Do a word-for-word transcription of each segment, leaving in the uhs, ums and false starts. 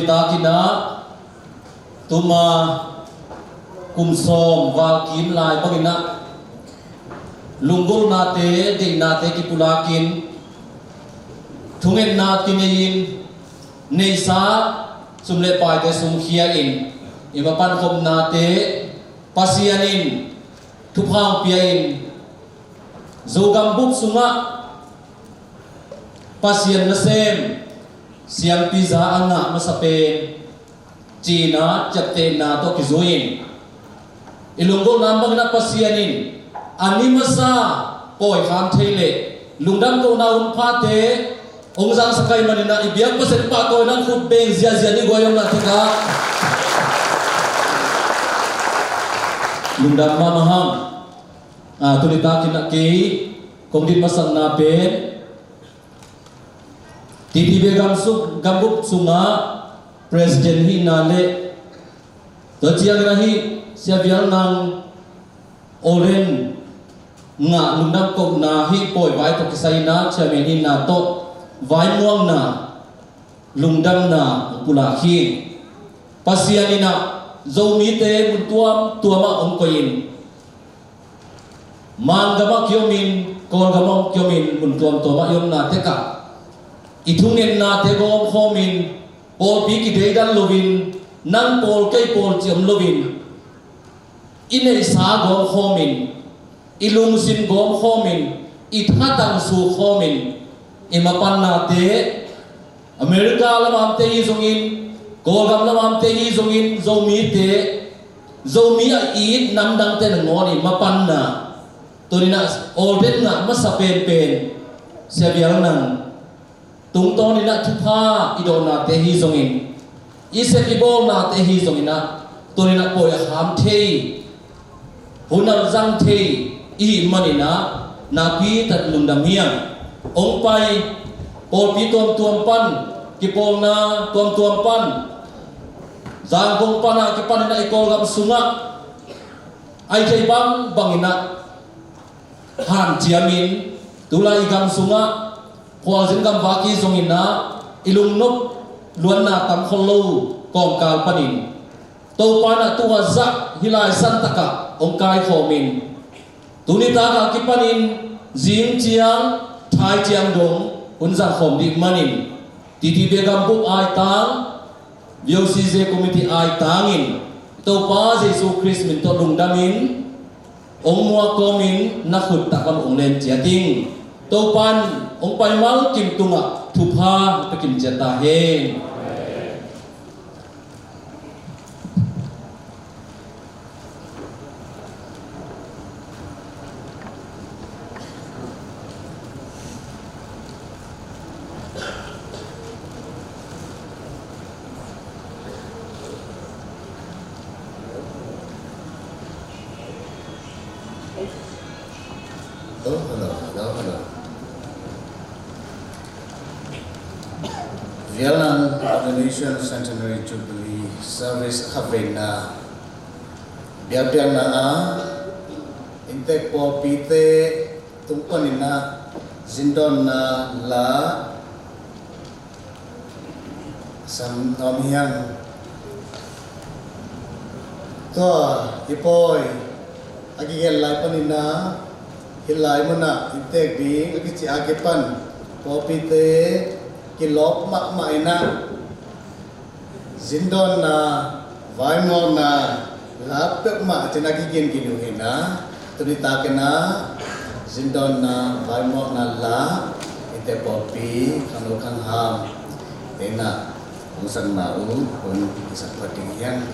Takinah tuma kum sawm val kim lai banginah lunggulhnate, deihnate kipulakin, thungetna kinei-in, neihsa sum le paite sumkhia-in, i mapan khopnate Pasian in thupha hong pia-in, Zogam bup sungah Pasian nasem siampi za a ngah masa pen cina ciaptehna tawh kizui-in, i lunggulhna bangin ah Pasian in a ni masa pawi kham thei le lungdam kohna hun phate hong zangsak ahih manin ah, i biak Pasian pahtawina khut beng ziahziah ni guai omna tekah lungdam mahmah hang. Ah, tuni takin ah kei kong dit masakna pen T T B gam sung, gambup sungah president hihna le tua ciangin ahi Sia Vial Nang Olen ngah lungdam kohna hih pawi vai tawh kisai-in ah chairman hihna tawh vaimuangna, lungdamna hong pulak hi. Pasian in ah Zomite mun tuamtuamah hong koih-in, Mangamah kiomin, Kawlgamah kiomin, mun tuamtuamah i omna tekah i thungetnate gawmkhawmin, pawlpi kideidan loin, nang pawl kei pawl ci om loin, i neihsa gawmkhawmin, i lungsim gawmkhawmin, i thatang sukhawmin, i mapannate America lamamte hi zongin, Kawlgam lamamte hi zongin, Zomite, Zomi a it namdangte nangawn i mapanna, tuninah awlden ngah masa penpen Sia Vial Nang tungtawninah thupha i dawhnate hi zongin, i sep i bawlnate hi zonginah tuninah pawi a kham thei, hun a zang thei i hih maninah nakpi tak lungdam hi hang. Hong pai pawlpi tuamtuam pan, kipawlna tuamtuam pan, Zangkong panah kipaninah i Kawlgam sungah a i thei bang banginah hanciamin, tulai i gam sungah khualzin gamvak hi zonginah i lungnop luanna tam khol lo kawmkal panin Topa in ah tua zah hih lai santakah hong kaikhawmin, tuni takah kipanin zing ciang thai ciang dong hun zangkhawm dih manin, T T B gambup aitang, V O C Z committee aitangin Topa Jesu Khrist min tawh lungdamin, hong muak kawmin na khut takah hong len ciat ing. Topa in hong paimal kim tungah thupha pia kim ciat ta hen. Hello, hello, hello, hello. Vial Nang Ordination Centenary Jubilee Service a khaveina biakpiakna ah inntek pawlpite tung paninah zindawnna la sam nuam hi hang. Tua i pawi a kigelh lai paninah hih lai munah inntek ding a kici a kipan pawlpite kilawp mahmah inah zindawnna, vaimuakna la peuhmah cin a kiginkin uh hi inah, tuni takinah zindawnna, vaimuakna la inntek pawlpi khangno khangham inah hong sakna uh hun i sak phot ding hi hang.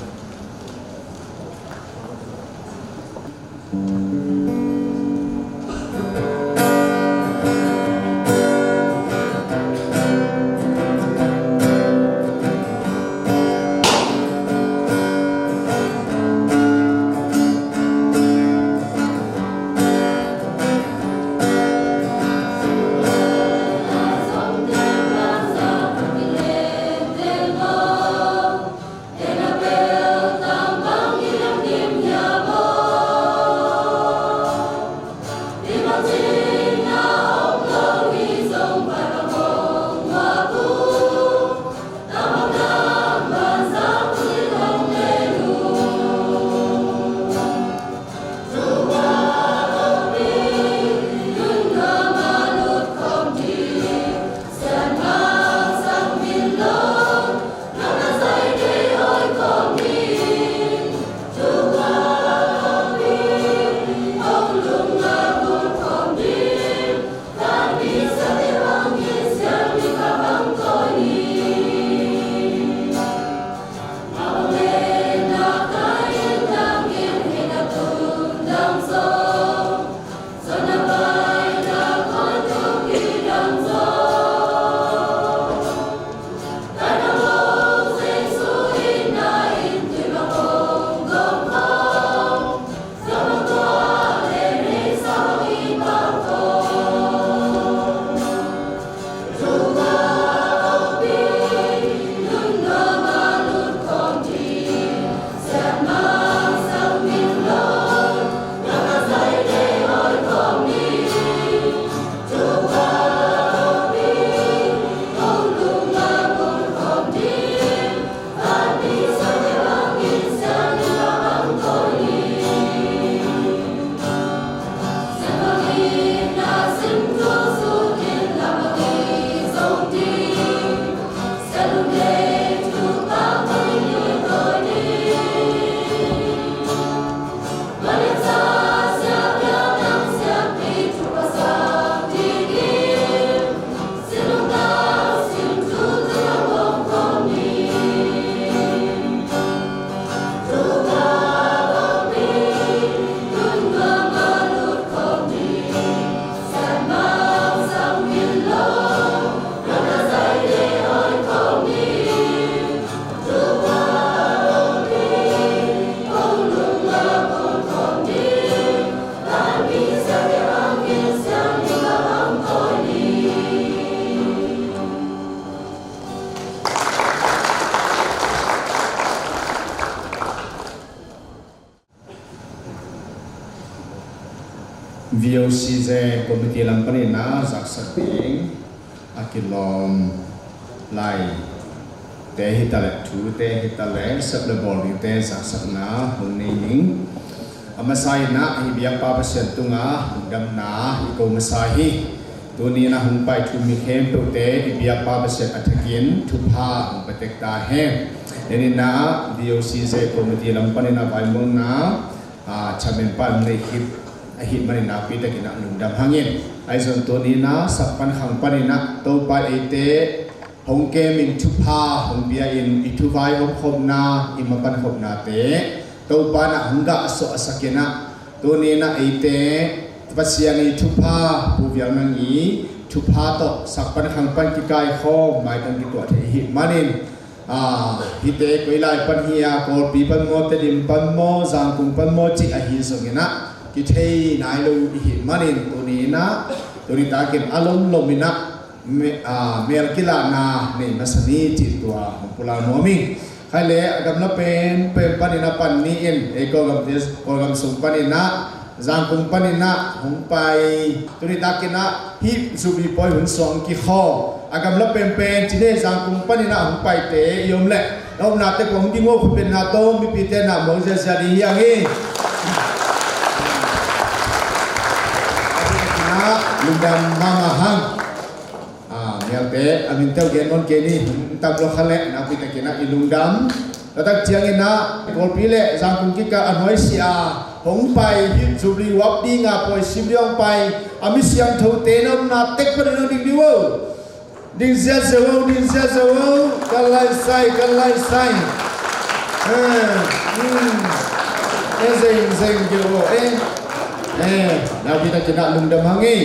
V O C Z committee lam panin a zaksak ding a kilawm laite hi ta leh, thute hi ta leh, sep le bawl dingte zaksakna hong nei ning. A masa in ah hih biakpa Pasian tungah lungdamna i ko masa hi. Tuni in ah hong pai thu mi khempeuhte i biakpa Pasian a thakin thupha hong pia tek ta hen. Tuni in ah V O C Z committee lam panin a vaimawlna a, chairman pa hong nei khit ahih manin nakpi takin ah lungdam hang in. Ahi zong tuni in ah sak pan khang panin ah Topa eite hong kemin thupha hong pia in i thuvai hong khopna, i mapan khopnate Topa in ah hong gahsuah a sak in ah tuni in ah eite Pasian i thupha, Pu Vial Nang i thupha tawh sak pan khang pan kikaikhawm, maitang kituah thei ahih manin, a, hihte koi lai pan hi a, Kawlpi pan maw, Tedim pan maw, Zangkung pan maw cih ahi zongin ah kithei nai lo i hih manin tuni in ah, tuni takin a lomlom in ah me-, a, mel kilahna nei masa ni cih tua hong pulak nuam ing. Khai le a gamla penpen panin a pan ni in, ei Kawlgam, Kawlgam sung panin ah, Zangkung panin ah hong pai. Tuni takin ah hih Jubilee pawi hun suang kikhawm a gamla penpen cine Zangkung panin ah hong paite i om leh na omna tek hong ding uh khutbetna tawh mipite na mawk ziazia ding hi hang hi. Lungdam mahmah hang. A, mialte a minteuh gen nawn kei ni, tam lo kha leh nakpi takin ah i lungdam. Taktak ciangin ah Kawlpi le Zangkung kikal a nuaisiah a hong pai hih Jubilee uap dinga pawi sim ding hong pai a mi siangthote na omna tek panin hong ding ding uh. Ding ziazia uh, ding ziazia uh. Kan laisai, kan laisai. Eh, hmm. Eh, zeng zeng kei uh, eh. Eh, nakpi takin ah lungdam hang hi.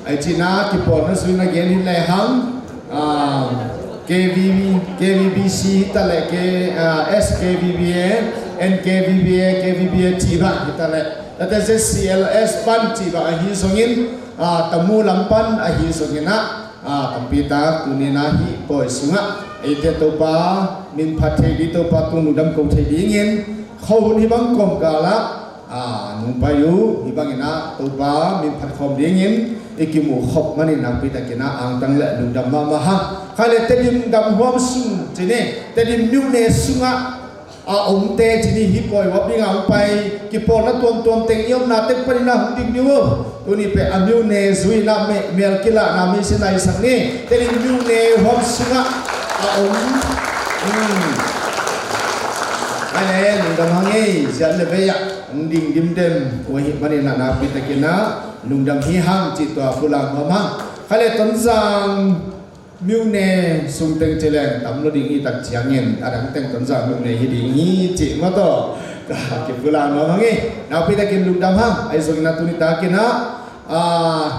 Ai cina kipawlna zui na gen hi lehang, ah, K V B, K V B C hi ta leh, K, ah, S K V B A, N K V B A, K V B A cih bang hi ta leh, tate Z C L S pan cih bang ahi zongin, ah, Tamu lam pan ahi zongin ah, ah, tampi tak tuni in ah hih pawi sungah eite Topa min phat thei ding, Topa tung lungdam ko thei dingin khuahun hih bang kawmkal ah a, nungpai uh, hih bangin ah Topa min phat khawm dingin i kimuh khop manin nakpi takin ah angtang le lungdam mahmah hang. Khai le Tedim gam huam sung cine, Tedim myone sungah a omte cine hih pawi uap dinga hong pai kipawlna tuamtuam teng i omna tek panin ah hong ding ding uh. Tuni pen a myone zui in ah me-, mel kilahna mi si naisak ni. Tedim myone huam sungah a om. Hmm. Khai le lungdam hang ei, ziat le vei ah hong ding dimdem uh ahih manin ah nakpi takin ah lungdam hi hang cih tua pulak nuam hang. Khai le Tonzang myone sung teng ci leng tam lo ding i tak ciangin a dang teng Tonzang myone hi ding hi cih mah tawh ka kipulak nuam hang hi. Nakpi takin lungdam hang. Ahi zongin ah tuni takin ah, a,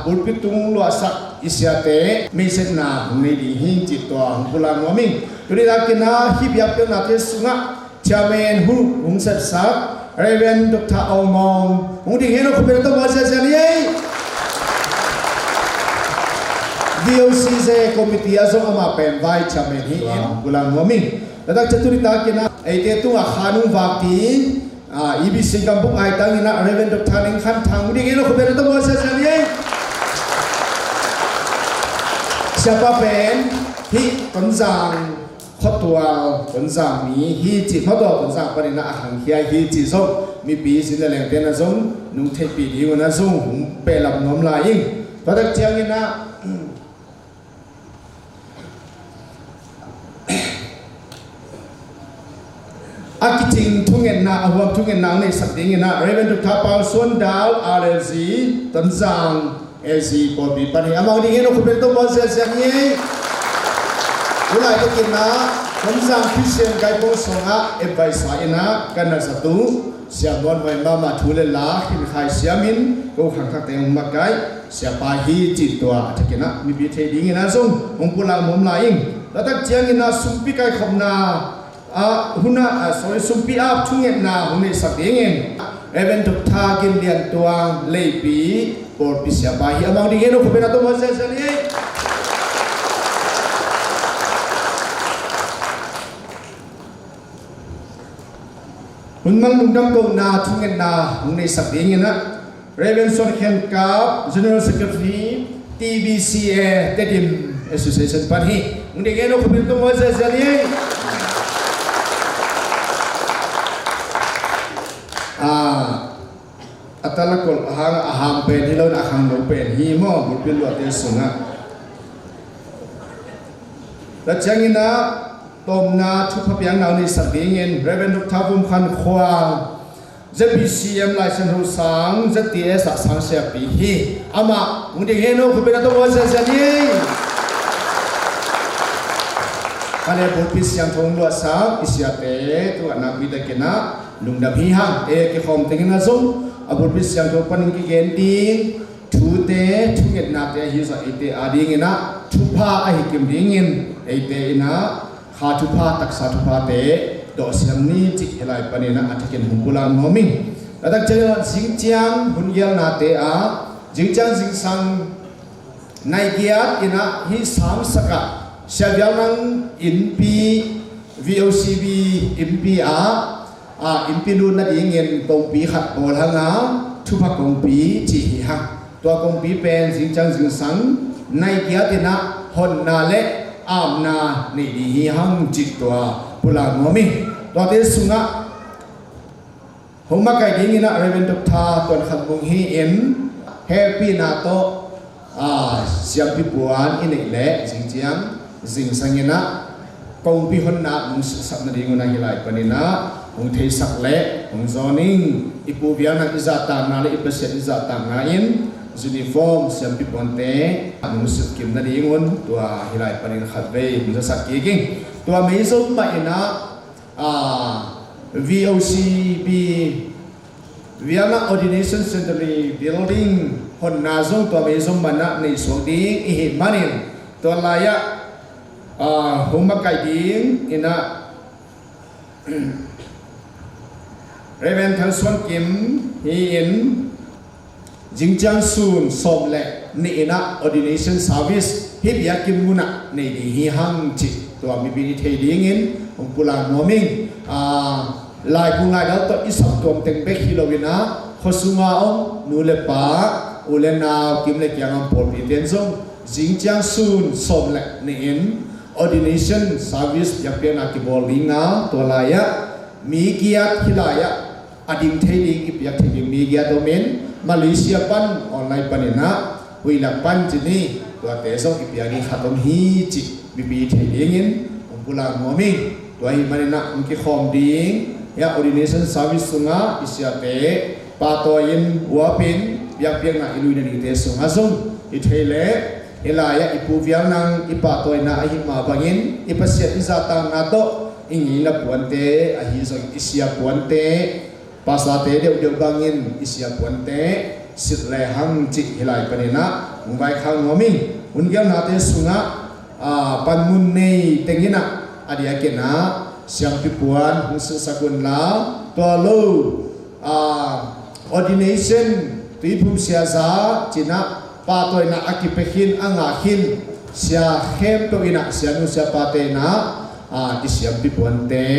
pulpit tung luahsak i siate meisetna hong nei ding hi cih tua hong pulak nuam ing. Tuni takin ah hih biakpiaknate sungah Chairman hun hong sepsak Reverend Doctor Aung Maung hong ding hen aw, khutbetna tawh mual siasia ni ei. V O C Z committee ah zong amah pen Vice Chairman hi in hong pulak nuam ing. Taktak ciang tuni takin ah eite tungah kha nung vak ding, a, E B C gambuk aitang in ah Reverend Doctor Ning Khan Thang hong ding hen aw, khutbetna tawh mual siasia ni ei. Siapa pen hih Tonzang khuatual, Tonzang mi hi cih mah tawh, Tonzang panin ah a khangkhia hi cih zong mipi zin le lengte na zong nung theihpih ding un ah zong hong pehlam nuam lai ing. Tua tak ciangin ah a kicing thungetna, a huam thungetna hong neihsak dingin ah Reverend Doctor Pau Suan Dau, R L Z, Tonzang A Z pawlpi pan hi. Amau ding hen aw, khutbetna tawh mual siasia ni ei. Tulai takin ah Tonzang Christian Kaipong sungah advisor in ah ka na zat uh Sia Muan Huai mahmah thu le la khinkhai siamin ko khangthakte hong makaih siapa hi cih tua a thakin ah mipi thei dingin ah zong hong pulak nuam lai ing. Taktak ciangin ah sumpi kaikhopna, a, hun ah, a, sorry, sumpi ap thungetna hong neihsak dingin Reverend Doctor Gin Lian Tuang, Leipi pawlpi siapa hi. Amau ding hen aw, khutbetna tawh mual siasia ni ei. Hun mang lungdam kohna thungetna hong neihsak dingin ah Reverend Suan Khen Kap, General Secretary, T B C A, Tedim Association pan hi. Hong ding en aw, khut beng tawm huai ziahziah ni. Ah, a tal a kol a hang, a ham pen hi lo in a khangno pen hi maw, bulpih luahte sungah. Tua ciangin ah, tawmna thupha piakna neihsak dingin Reverend Doctor Vum Khan Khual, Z B C M Lai Siangtho Sang, Z T S ah sang siapi hi. Amah hong ding en aw, khut beng tawm huai ziahziah ni. Kha le bulpih siangtho hong luahsak i siate tungah nakpi takin ah lungdam hi hang. Ei a kikhawm tengin ah zong a bulpih siangtho panin kigen ding thute, thungetnate ahi zong eite adingin ah thupha ahi kim dingin eite in ah kha thupha, taksa thuphate dawh siam ni cih hih lai panin ah a thakin hong pulak nuam ing. A tak ciangin ah zing ciang hun gelnate ah, zing ciang zingsang nai giat in ah hih Samsak ah Sia Viau Nang innpi, V O C B innpi ah, ah, innpi lut nadingin kongpi khat bawl hang a, thupha kongpi cih hi hang. Tua kongpi pen zing ciang zingsang nai giat in ah honna le apna nei ding hi hang cih tua pulak nuam ing. Tuate sungah hong makaih dingin ah Reverend Doctor Tuan Khan Mung hi in, hehpihna tawh, ah, siampi puan i neih leh zing ciang zingsang in ah kongpi honna nungsitsak nadingun ah hih lai panin ah hong theisak leh hong zawn ing. I Pu Viau Nang i zahtakna le i Pasian i zahtakna in uniform siampi puante nungsit kim nadingun tua hih lai panin khatvei hong zasak kik ing. Tua mei zom mah in ah, ah, V O C B Viau Nang Ordination Centenary Building honna zong tua mei zom mah in ah neihsuak ding i hih manin, tua lai-ah, ah, hong makaih dingin ah Reverend Thang Suan Kim hi in, zing ciang sun sawm le nih in ah ordination service hih biakinn mun ah nei ding hi hang cih tua mipi in i thei dingin hong pulak nuam ing. Ah, Laibung laidal tawh i saptuam teng bek hi lo in ah, khua sunga om nu le pa, u le nau, kim le kiangah om pawlpite in zong zing ciang sun sawm le nih in ordination service biakpiakna kibawl ding a, tua lai-ah mi giat hih lai-ah a ding thei ding, i piak thei ding mi giat om in, Malaysia pan online panin ah, Huihlak pan ci ni, tuate zong i piak ding khat om hi cih mipi i thei dingin hong pulak nuam ing. Tua ahih manin ah hong kikhawm ding, hih ordination service sungah i siate pahtawi in, uap in, biakpiakna i luina dingte sungah zong i thei leh, hih lai-ah i Pu Viau Nang i pahtawina ahih mah bangin i Pasian i zahtakna tawh i ngeina puante ahi zong i sia puante, pastorte deuhdeuh bangin i sia puante sit lehang cih hih lai panin ah hong vaikhak nuam ing. Hun gelnate sungah, ah, panmun nei teng in ah a diakin ah siampi puan hong sitsak un la, tua lo, ah, ordination, tuiphum siaza ci-in ah pahtawina a kipia khin, a ngah khin sia khempeuh in ah, sianu siapate in ah, ah, i siampi puante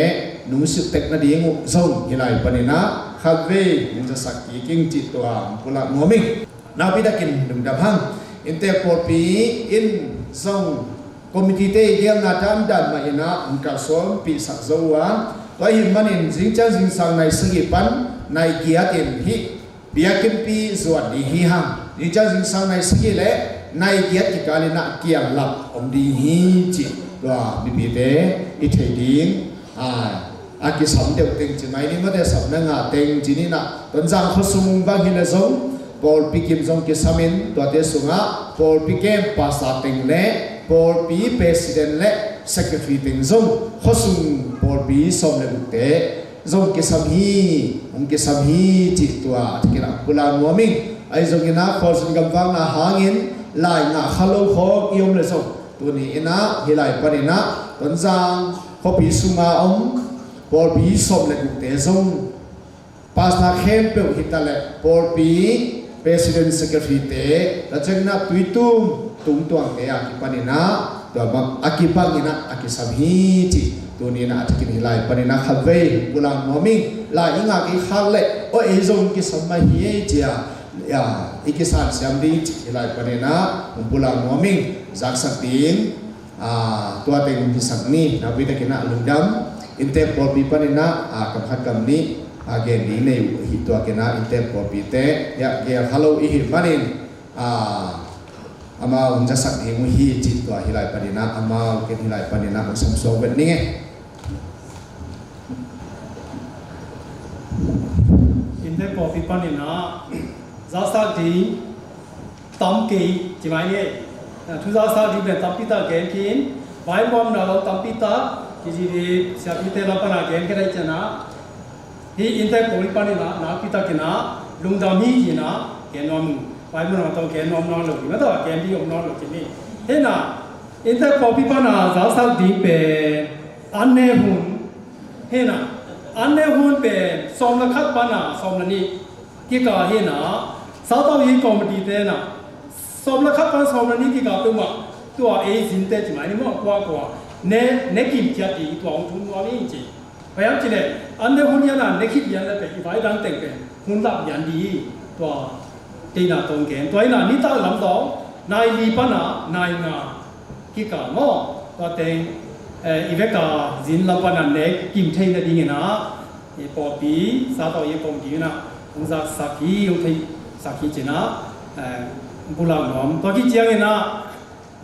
nungsit tek nading uh zong hih lai panin ah khatvei hong zasak kik ing cih tua hong pulak nuam ing. Nakpi takin lungdam hang. Inntek pawlpi in zong committee-te i gelna dandan mah in ah hong kalsuanpihsak zo uh a, tua ahih manin zing ciang zingsang nai sagih pan nai giat in hih biakinnpi zuan ding hi hang. Zing ciang zingsang nai sagih le nai giat kikal in ah kianglah om ding hi cih tua mipite i thei ding, a, a kisam deuh teng ci mai ni, mate, sapna ngah teng ci ni in ah, Tonzang khuasung bang hi leh zong pawlpi kim zong kisam in, tuate sungah pawlpi kem pastor teng le pawlpi president le secretary teng zong khuasung pawlpi sawm le gukte zong kisam hi, hong kisam hi cih tua a thakin ah pulak nuam ing. Ahi zongin ah khualzin gamvakna hangin lai ngah kha lo khawng i om leh zong, tuni in ah hih lai panin ah Tonzang khuapi sunga om pawlpi sawm le gukte zong, pastor khempeuh hi ta leh pawlpi president, secretary-te, tua ciangin ah tuitum tungtuangte a kipanin ah, tua bang a kibangin ah a kisam hi cih tuni in ah a thakin hih lai panin ah khatvei pulak nuam ing. Lai i ngah kei khak leh, aw, ei zong kisam mah hi ei ci-a Ya, i kisan siam ding cih hi lai panin ah hong pulak nuam ing. Zaksak ding, ah, tua teng hisak ni. Nakpi takin ah lungdam. Inntek pawlpi panin ah, ah, kam khat kam nih, ah, gen ding nei uh hi. Tua ken ah inntek pawlpite, ya, gel kha lo i hih manin, ah, amau hong zasak ding uh hi cih tua hi lai panin ah, amau ken hi lai panin ah hong samsuak vet ning e. Inntek pawlpi panin ah zaksak ding tam kei ci mai ni. Thu zaksak ding pen tampi tak gen khin, vaipuakna lo tampi tak kici ding, siapite lam pan ah gen khin a, i ciang ah hih inntek pawlpi panin ah nakpi takin ah lungdam hi ci-in ah gen nuam ung. Vaipuakna tawh gen nuam nawn lo ding, na tawh gen ding om nawn lo ding hi. Hi in ah inntek pawlpi pan ah zaksak ding pen an ne hun, hi in ah, an ne hun pen sawm le khat pan ah sawm le nih kikal hi in ah, sautau hi committee te in ah, sawm le khat pan sawm le nih kikal peuhmah tua ei zinte ci mai ni maw, kuakua ne, ne kim ciat ding, tua hong thum nuam ing ci. Bang hiam cih leh an ne hun hi in ah, ne khit lian le pen i vai dang teng pen hun lak lian ding hi. Tua kei in ah tawh gen, tua hi in ah nitak lam tawh nai li pan ah nai nga kikal maw, tua teng, eh, i vek a zin lam pan ah ne kim thei nadingin ah, i pawlpi, sautau i pawlpi in ah hong zaksak hi, hong theisak hi ci-in ah, eh, pulak nuam. Tua khit ciangin ah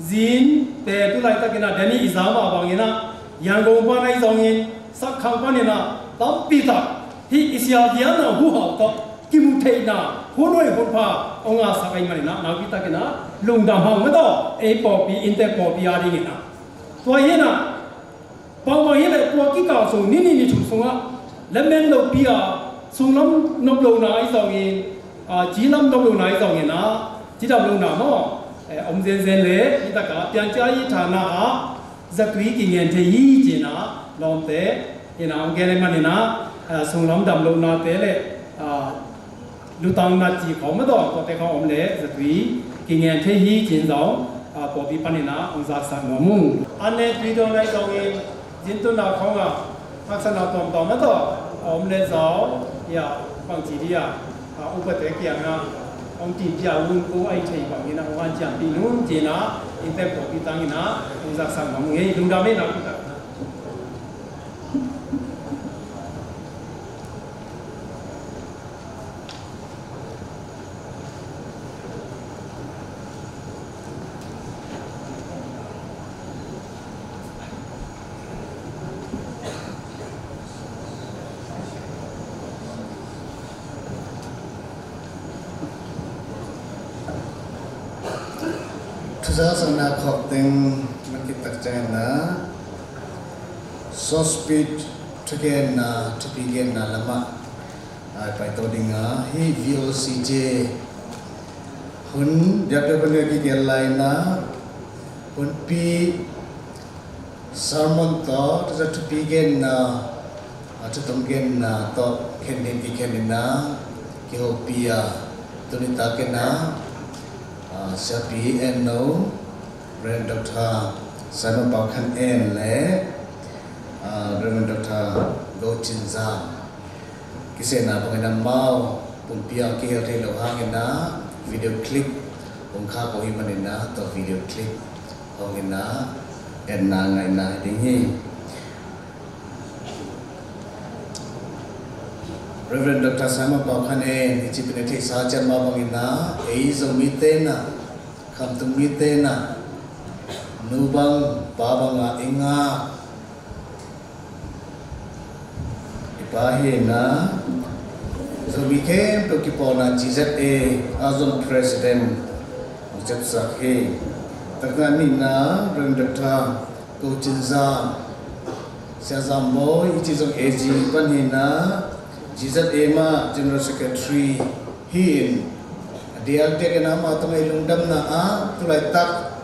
zinte tu laitakin ah, deni i za mah bangin ah, Yangon pan ahi zongin, Sakkhang panin ah tampi tak hih i sia vialna huhau tawh kimu theihna hun hoih hun pha hong ngahsak ahih manin ah, nakpi takin ah lungdam hang, maw, tawh ei pawlpi, inntek pawlpi a dingin ah. Tua hi in ah, bangbang hi leh tua kikal sung, ni nih ni thum sungah lamen lopi a, sunglam nop lohna ahi zongin, ah, cilam nop lohna ahi zongin ah, cidam lohna maw, eh, om zenzen leh, hi tak ah piancil i thana ah zatui kingen thei hi ci-in ah lawmte in ah hong gen ahih manin ah, ah, sunglam dam lohnate leh, ah, lutang natci khawng, maw, tuate khawng om leh zatui kingen thei hi ci-in zong, ah, pawlpi panin ah hong zaksak nuam ung. An ne tui dawn ahi zongin, zin tunna khawng ah haksatna tuamtuam, maw, a om leh zong, ya, bangci ding a, ah, upate kiangah hong tinpih un, kong aih theih bangin ah hong hanciampih un ci-in ah, inntek pawlpi tangin ah hong zaksak nuam ung ei. Lungdam ei, nakpi tak. Thuzaksak na khawk teng na kitak ciangin ah, short speech, thugenna, thupi genna lamah, ah, paito ding a, hih V O C J hun biakpiak hun a kigen lai-in ah, hunpi sermon tawh, tua thupi genna, ah, thutom genna tawh khen ding kikhen in ah, kihopih a, tuni takin ah, ah, siapi N O, Reverend Doctor Simon Pau Khan En le, ah, Reverend Doctor Go Cin Zam. Kisehna bangin amau pumpi ah kihel thei loh hangin ah video clip hong khak uh ahih manin ah, tua video clip hong in ah etna ngaihna hi ding hi. Reverend Doctor Simon Pau Khan En, i cih pen i theihsa ciat mah bangin ah, ei Zomite in ah, khamtung mite in ah, nu bang pa bang a i ngak i pa hi in ah, Zomi khempeuh kipawlna G Z A a zong president hong ciapsak hi. Takna nihna, Reverend Doctor Go Cin Zam, Sia Zam Bawi i cih zong A G pan hi in ah, G Z A mah general secretary hi in, a diakdiakin amah tawh i lungdamna ah, tu laitak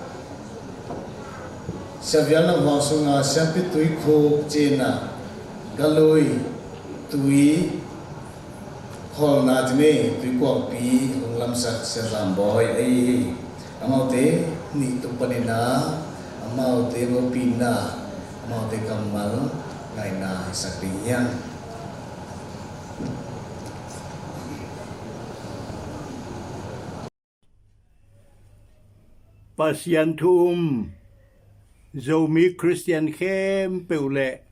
Sia Vial Nang Huang sungah Siampi Tuikhuk ci-in ah, galui tui kholna ci ni, tuikuangpi hong lamsak Sia Zam Bawi ahi hi. Amaute nih tung panin ah, amaute hopihna, amaute kammal ngaihna hisak ding hi hang. Pasian thu um Zomi Khristian khempeuh le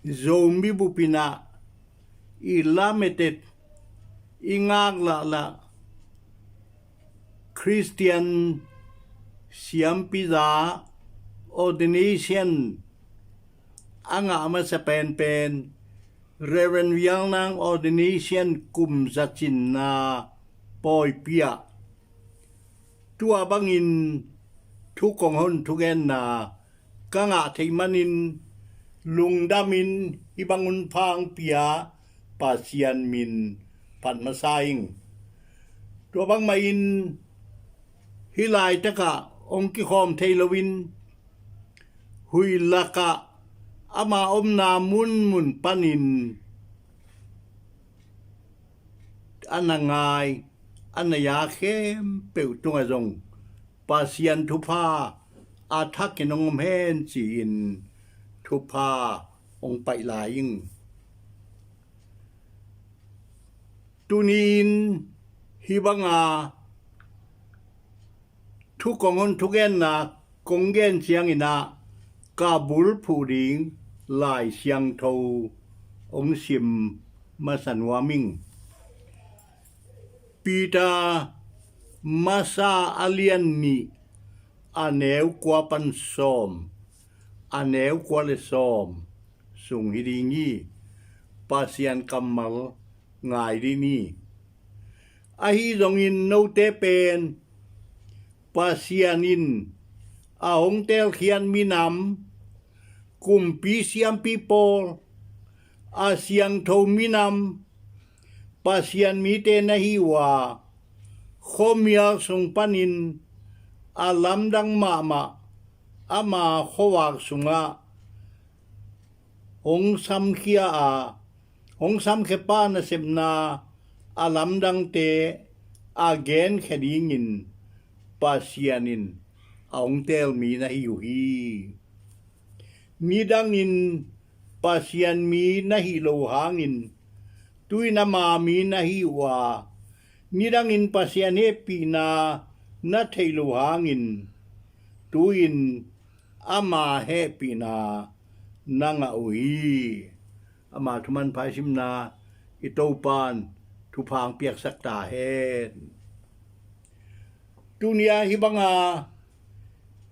Zomi bupin ah i lametet, i ngaklah lah Khristian siampiza ordination a ngah masa penpen Reverend Vial Nang ordination kum zacinna pawipi ah tua bangin thu kong hon thugenna ka ngah theih manin lungdamin hih bang hun pha hong pia Pasian min phat masa ing. Tua bangmahin hih laitakah hong kikhawm thei loin huih lakah ama omna munmun panin a na ngai a na ya khempeuh tungah zong Pasian thupha a thakin hong om hen ci-in thupha hong paih lai ing. Tuni-in hih banga thu kong hon thugenna kong gen ciangin ah ka bulphuh ding Lai Siangtho hong sim masa nuam ing. Peter masa a lian nih a neu kua pan sawm, a neu kua le sawm sung hi ding hi. Pasian kammal ngai dih ni. Ahi zongin note pen Pasian in a hong teelkhiat minam, kumpi siampi pawl, a siangtho minam, Pasian mite na hi uh a, khuamial sung panin a lamdang mahmah ama khuavak sungah hong samkhia a, hong samkhia pa nasepna a lamdangte a genkhia dingin Pasian in a hong teel mi na hi uh hi. Nidangin Pasian mi na hih loh hangin tu-in ama mi na hi uh a, nidangin Pasian hehpihna na theih loh hangin tu-in ama hehpihna na ngah uh hi. Ama thuman phaisimna i Topan thupha hong piaksak ta hen. Tuni-a hih banga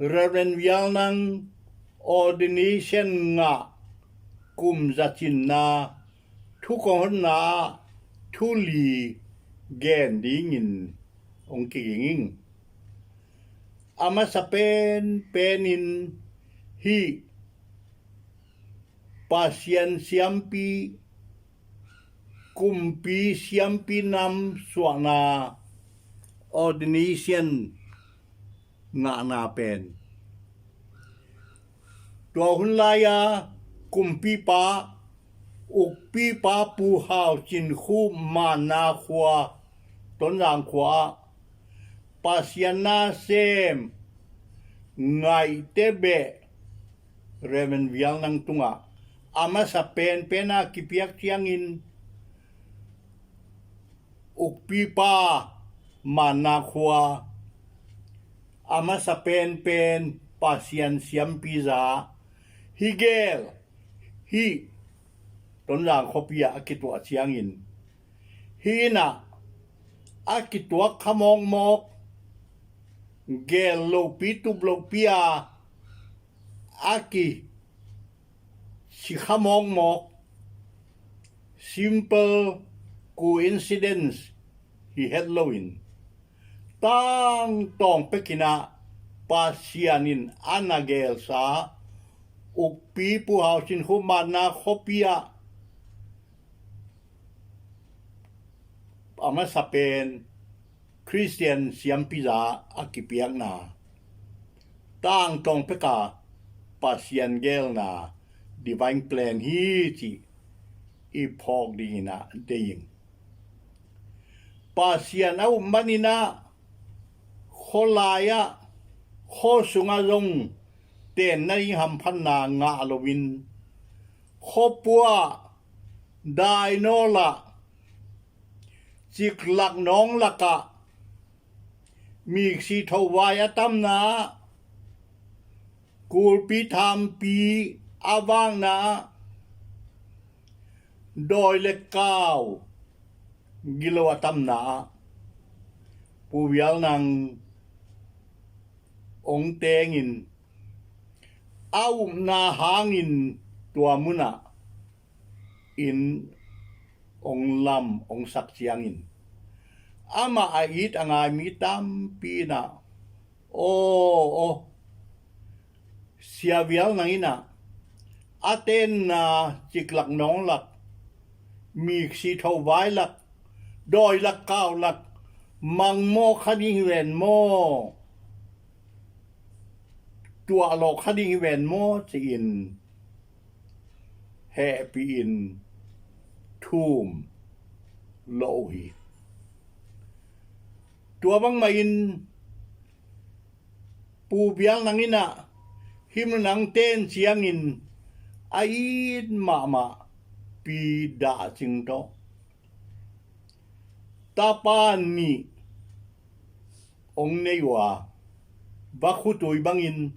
Reverend Vial Nang ordination ngah kum zacinna thu kong honna ah thu li gen dingin hong kiging ing. A masa penpen in hih Pasian siampi, kumpi siampi nam suahna ordination ngahna pen tua hun lai-a kumpipa, ukpipa Pu Hau Cin Khup Manna khua, Tonzang khua ah Pasian na sem ngaihte beh Reverend Vial Nang tungah a masa penpen a kipiak ciangin ukpipa Manna khua a masa penpen Pasian siampi za hi gel hih Tonzang khuapi ah a kituah ciangin hih inn ah a kituak kha mawkmawk, gel lohpi tup lohpi a a kisi kha mawkmawk, simple coincidence hi het loin tangtawng pekin ah Pasian in a na gelsa ukpi Pu Hau Cin Khup Manna khuapi ah a masa pen Khristian siampiza a kipiakna tangtawng peka Pasian gelna divine plan hi cih i phawk dingin ah deih ing. Pasian a up manin ah khualai ah khua sungah zong tenna ding hamphatna ngah loin khuapua dainawl ah ciklak nawng lakah miksi thovai a tamna ah, kulpi thampi a vakna ah, dawi le kau gilo a tamna ah, Pu Vial Nang hong tengin a upna hangin tua munah inn hong lam hong sak ciangin, amah a it a ngai mi tampi in ah, aw, aw, Sia Vial Nang in ah a tenna ciklak nawnglak, miksi thovai lak, dawi lak kau lak mangmawh kha ding hi ven maw, tuahlawh kha ding hi ven maw ci-in hehpih in thum lawh uh hi. Tua bangmah in Pu Vial Nang in ah hih mun ah hong ten ciangin a it mahmah Pi Dah Cing tawh tapa nih hong nei uh a, vakhutui bangin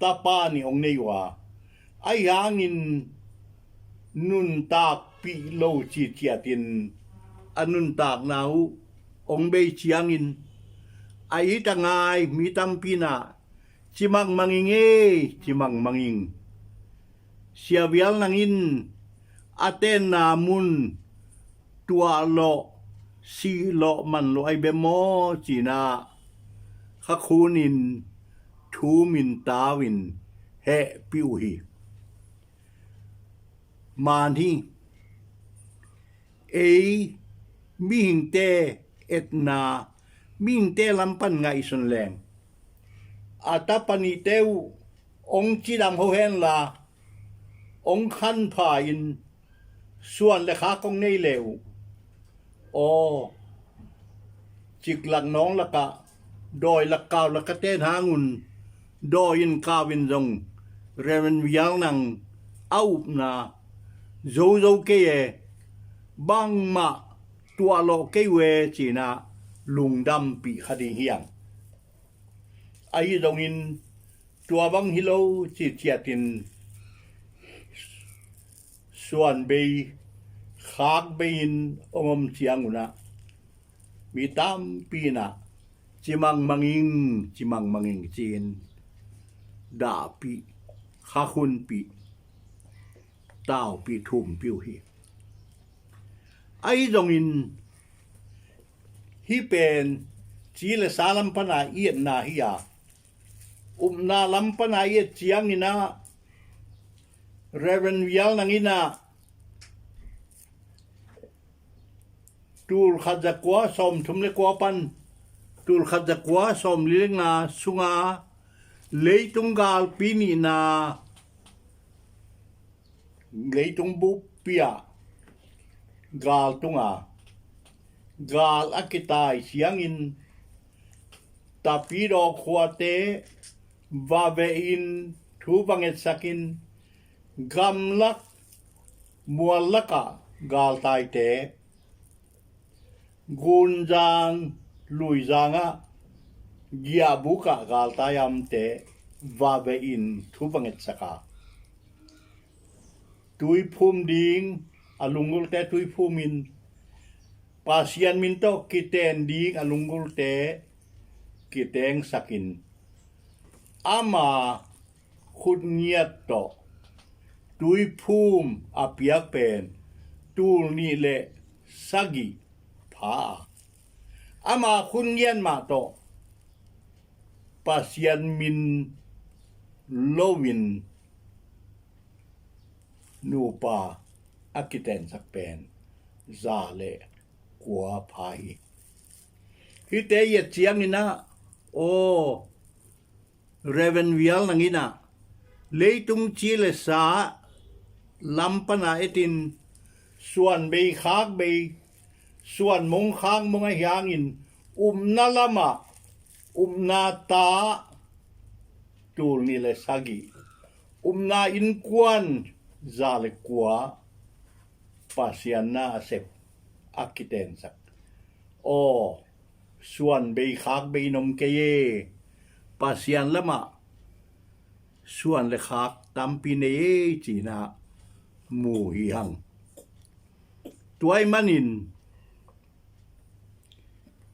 tapa nih hong nei uh a, ahi hangin nuntakpih lo citciatin a nuntakna uh hong bei ciangin, a it a ngai mi tampi in ah, ci mangmang ing ei, ci mangmang ing. Sia Vial Nang in a tenna mun tuahlawh, sihlawh, manlawh ahi bia maw ci-in ah kha khunin thumin tauin hehpih uh hi. Man hi. Ei mihingte etna, mihingte lam pan ngaihsun leng, a tapa nihte uh hong cidam ho henla, hong khanpha in suan le khak hong nei le uh, aw, ciklak nawnglak ah, dawi lak kau lak ah ten hang un, dawi in kau in zong Reverend Vial Nang a upna zozo kei e, bangmah tuahlawh kei uh e ci-in ah lungdampih kha ding hi hang. Ahi zongin tua bang hi lo citciatin suan bei khak bei-in hong om ciang un ah mi tampi in ah ci mangmang ing, ci mangmang ing ci-in dahpih, khakhunpih, taupih, thumpih uh hi. Ahi zongin hih pen ci le sa lam pan a i etna hi a, upna lam pan a i et ciangin ah Reverend Vial Nang in ah tul khat za kua sawm thum le kua pan tul khat za kua sawm li le nga sunga leitung galpi nihna, leitung buppi ah gal tunga gal a kitai ciangin Tapidaw khuate va vehin thu va ngetsakin gamlak muallakah galtaite, Gunzang, Luizangah giahbukah galtai a omte va vehin thu va ngetsaka, tuiphum ding a lunggulhte tuiphumin, Pasian min tawh kiten ding a lunggulhte kitengsakin, ama khutngiat tawh tuiphum a piak pen tul nih le sagih pha a, ama khutngiat mah tawh Pasian min loin nupa a kitensak pen za le kua pha hi. Hihte i et ciangin ah, aw, Reverend Vial nangin ah leitung ci le sa lam pana etin suan bei khak bei, suan mong khak mong ahi hangin upna lamah upna ta tul nih le sagih, upna innkuan za le kua Pasian na a sep a kitensak. Aw, suan bei khak bei in om kei e. Pasian lamah suan le khak tampi nei e, ci-in ah mu hi hang. Tua ahih manin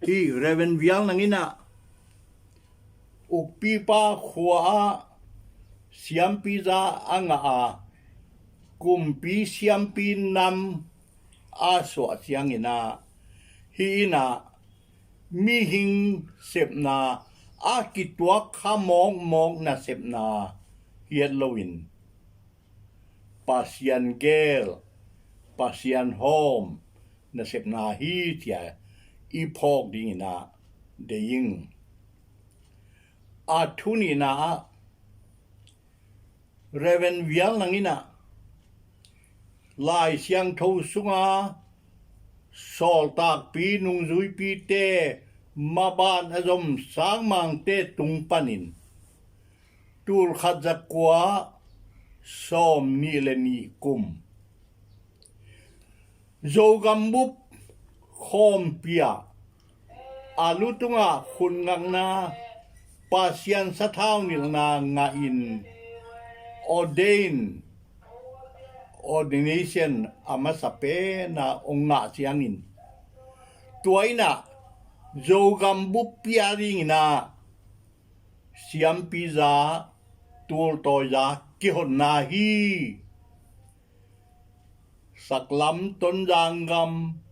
hih Reverend Vial Nang in ah Ukpipa khua ah siampi za a ngah a, kumpi siampi nam a suah ciangin ah, hih in ah mihing sepna a kituak kha mawkmawk nasepna hi het loin, Pasian gel, Pasian hawm nasepna hi, ci-a i phawk dingin ah deih ing. A thu nihna ah Reverend Vial Nang in ah Lai Siangtho sunga sawltakpi nungzuipite maban a zom sangmangte tung panin tulkhat zakua sawmnih le nih kum Zogam bup khawmpi ah a lu tungah khutngakna, Pasian sathau nilhna ngahin ordain, ordination a masa pena hong ngah ciangin, tua in ah Zogam buppi a dingin ah siampi za, tultawi za kihonna hi. Saklam, Tonzang gam,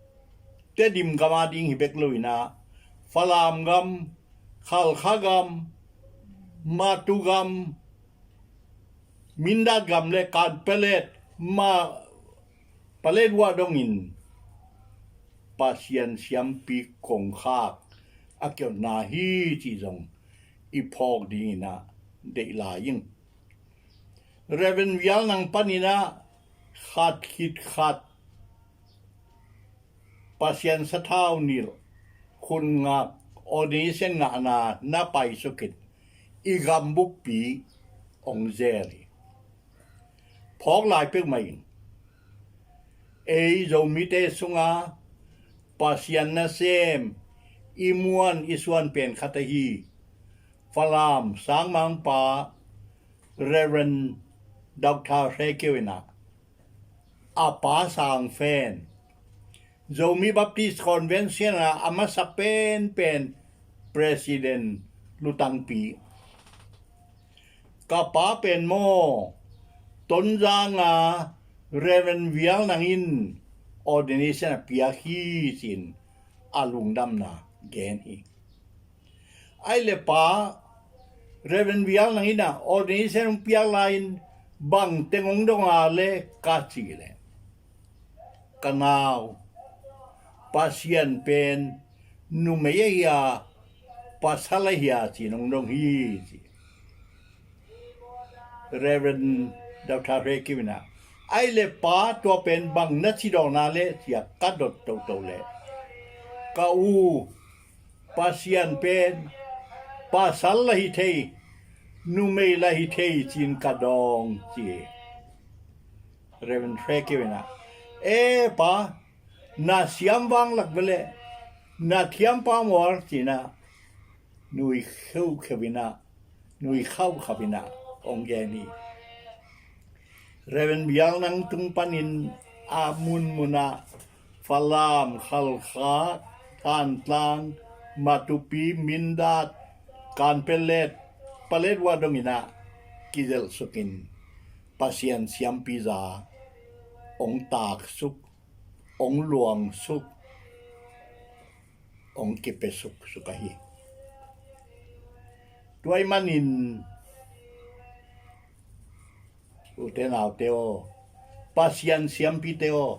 Tedim gam a ding hi bek loin ah, Falam gam, Khalkha gam, Matu gam, Mindat gam le Kanpetlet, ma Paletwa dongin Pasian siampi kongkhak a kihonna hi, cih zong i phawk dingin ah deih lai ing. Reverend Vial Nang panin ah khat khit khat Pasian sathau nilh, khutngak, ordination ngahna na paisuk in i gam buppi hong zel hi. Phawk lai peuhmah ing. Ei Zomite sunga Pasian nasem i muan i suan pen khat ahi Falam sangmangpa Reverend Doctor Hre Kio in ah, a pa Sang Phen, Zomi Baptist Convention ah a masa penpen President lutangpi. Ka pa pen maw, Tonzang a Reverend Vial Nang in ordination a piak hi, ci-in a lungdamna gen hi. Ahih leh pa, Reverend Vial Nang in ah ordination hong piak lai-in bang teng hong dong a leh ka cih leh, ka nau, Pasian pen numei ahi a, pasal ahi a, ci-in hong dong hi, ci. Reverend Doctor Hre Kio in ah, ahih leh pa, tua pen bang na ci dawng a leh, ci-a ka dot toto leh, ka u, Pasian pen pasal lah hi thei, numei lah hi thei, ci-in ka dawng, ci. Reverend Hre Kio in ah, e pa, na siam vang lak ve leh, na thiam pa mual, ci-in ah nui kheukheu in ah, nui khaukhau in ah hong gen hi. Reverend Vial Nang tung panin a munmun ah Falam, Khalkha, Thantlang, Matupi, Mindat, Kanpetlet, Paletwa dongin ah kizelhsuk in Pasian siampi za hong taksuk, hong luangsuk, hong kipiasuk suk ahi. Tua ahih manin ute naute aw, Pasian siampite aw,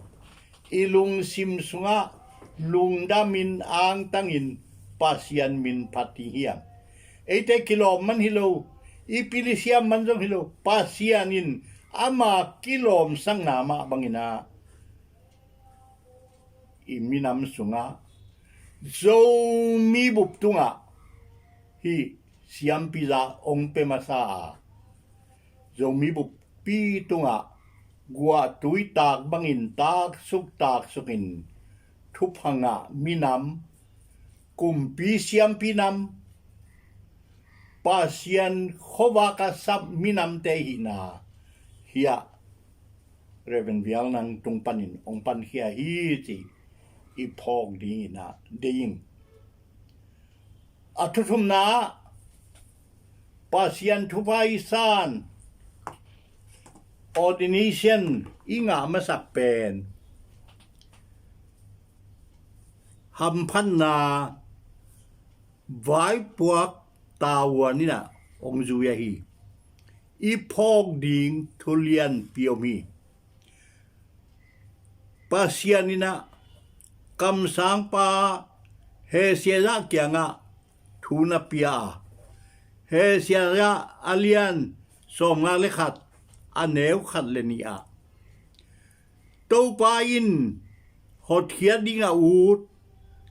i lungsim sungah lungdamin angtangin Pasian min phat ding hiam? Eite kilawm man hi lo, i pilisiam man zong hi lo, Pasian in ama kilawmsakna mah bangin ah i minam sungah Zomi bup tungah hih siampi za hong pia masa a, Zomi buppi tungah guahtui tak bangin taksuk taksukin thupha ngah minam, kumpi siampi nam, Pasian khuavak a sap minamte hihna hiah Reverend Vial Nang tung panin hong pankhia hi ci i phawk dingin ah deih ing. A thuthumna ah Pasian thupha i san, ordination i ngah masak pen hamphatna vaipuak tavuan in ah hong zui ahi. I phawk ding thu lianpi om hi. Pasian in ah kamsangpa Hesekiah kiangah thu na pia a, Hesekiah a lian sawmnga le khat, a neu khat le nih ah, Topa in hotkhiat ding a ut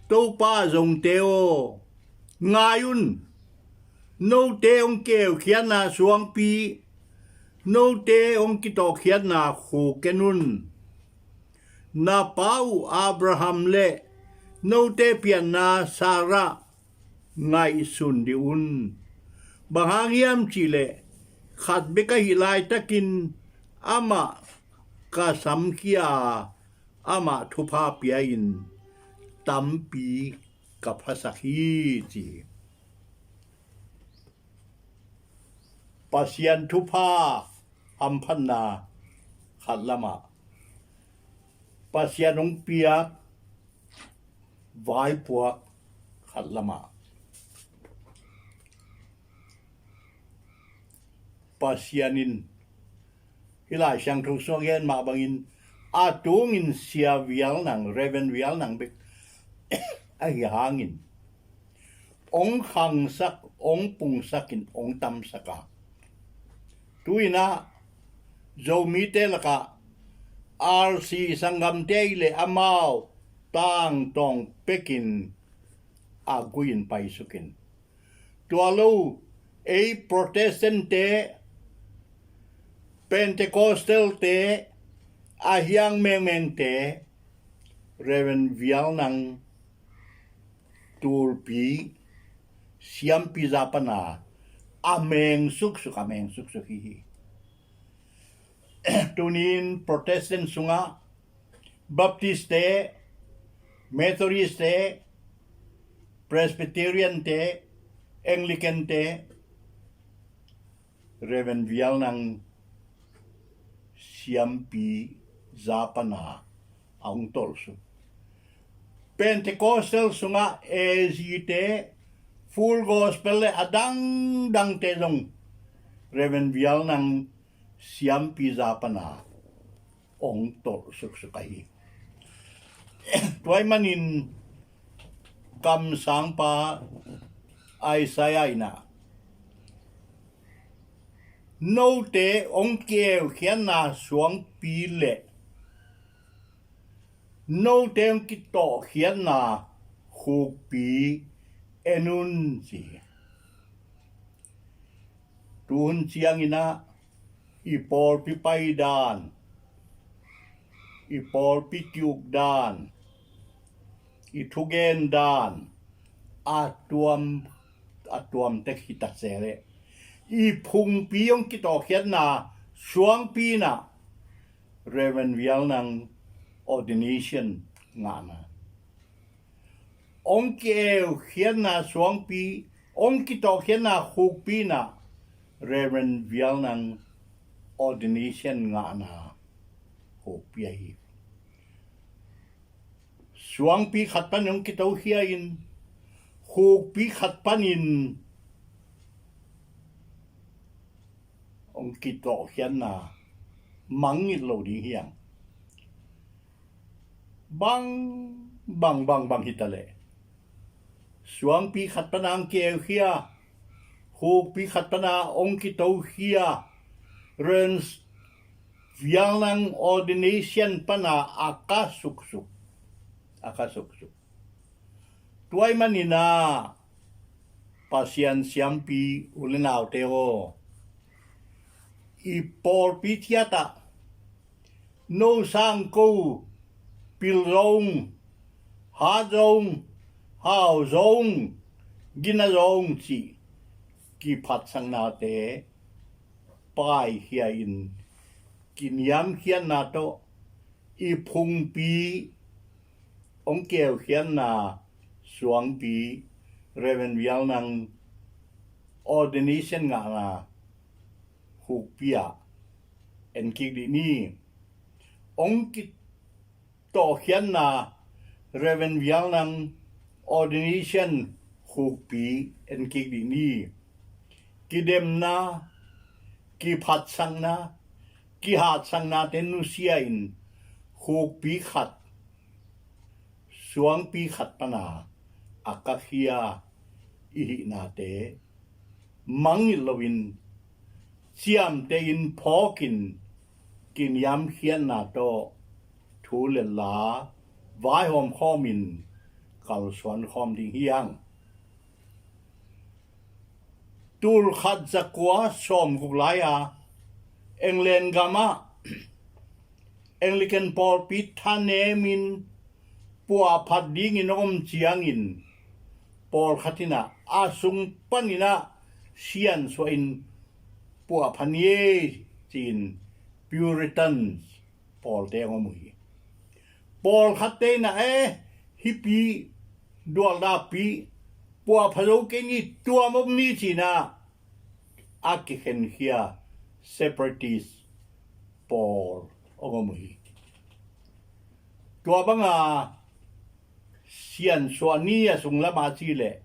Topa zongte aw, ngai un. Note hong keukhiatna suangpi, note hong kitawhkhiatna khuk en un. Na pa uh Abraham le note pianna Sarah ngaihsun dih un. Bang hang hiam cihleh khat bek ahih laitakin amah ka samkhia a, amah thupha pia-in tampi ka phasak hi ci hi. Pasian thupha hamphatna khat lamah Pasian hong piak vaipuak khat lamah Pasian in hih Lai Siangtho sung a gen mah bangin a tungin Sia Vial Nang, Reverend Vial Nang bek ahi hangin hong khangsak, hong pungsak in hong tamsak a, tu-in ah Zomite lakah R C sanggamte ahih leh amau tangtawng pekin a gui-in paisuk in, tua lo ei Protestant-te, Pentecostal-te, a hiang mengmengte Reverend Vial Nang tulpi siampi za pana a meng suksuk, a meng suksuk hi hi. Tuni-in Protestant sungah Baptist-te, Methodist-te, Presbyterian-te, Anglican-te, Reverend Vial Nang siampi za pana a hong tolhsuk. Pentecostal sungah A G-te, Full Gospel le a dangdangte zong Reverend Vial Nang siampi za pana hong tolh suksuk ahi. Tua ahih manin kamsangpa Isaiah in ah, note hong kieukhiatna suangpi le note hong kitawhkhiatna khukpi en un ci hi. Tuhun ciangin ah i pawlpi paidan, i pawlpi ki-ukdan, i thugendan a tuam, a tuam tek hi ta se leh i phungpi hong kitawhkhiatna suangpi in ah Reverend Vial Nang ordination ngahna, hong kieukhiatna suangpi, hong kitawhkhiatna khukpi in ah Reverend Vial Nang ordination ngahna khukpi ahi. Suangpi khat panin hong kitokhia in, khukpi khat panin hong kitawhkhiatna mangngilh lo ding hi hang. Bang, bang, bang, bang hi ta leh, suangpi khat pana hong kieukhia, khukpi khat pana hong kitokhia, Reverend Vial Nang ordination pana a ka suksuk, a ka suksuk. Tua ahih manin ah Pasian siampi u le naute aw, i pawlpi ciat ah no sang ko, pil zong, hat zong, hau zong, gina zong cih kiphatsaknate paikhia in, kiniamkhiatna tawh i phungpi hong keukhiatna suangpi Reverend Vial Nang ordination ngahna khukpi ah en kik dih ni. Hong kitawhkhiatna Reverend Vial Nang ordination khukpi en kik dih ni. Kidemna, kiphatsakna, kihatsaknate nusia in khukpi khat, suangpi khat pana a kakhia i hihnate mangngilh loin, ciamteh in phawk in, kiniamkhiatna tawh thu le la vaihawm khawmin kalsuan khawm ding hi hang. Tul khat za kua sawmguk lai-a England gamah Anglican pawlpi thanemin puahphat dingin hong om ciangin, pawlkhat in ah a sung panin ah siansuah in puahphat ni ei ci-in Puritans pawlte hong om uh hi. Pawlkhatte in ah, eh, hih pi, dualda pi, puahphat zo kei ni, tuam om ni ci-in ah a kikhenkhia separatist pawl hong om uh hi. Tua banga siansuah ni a sung lamah a ci leh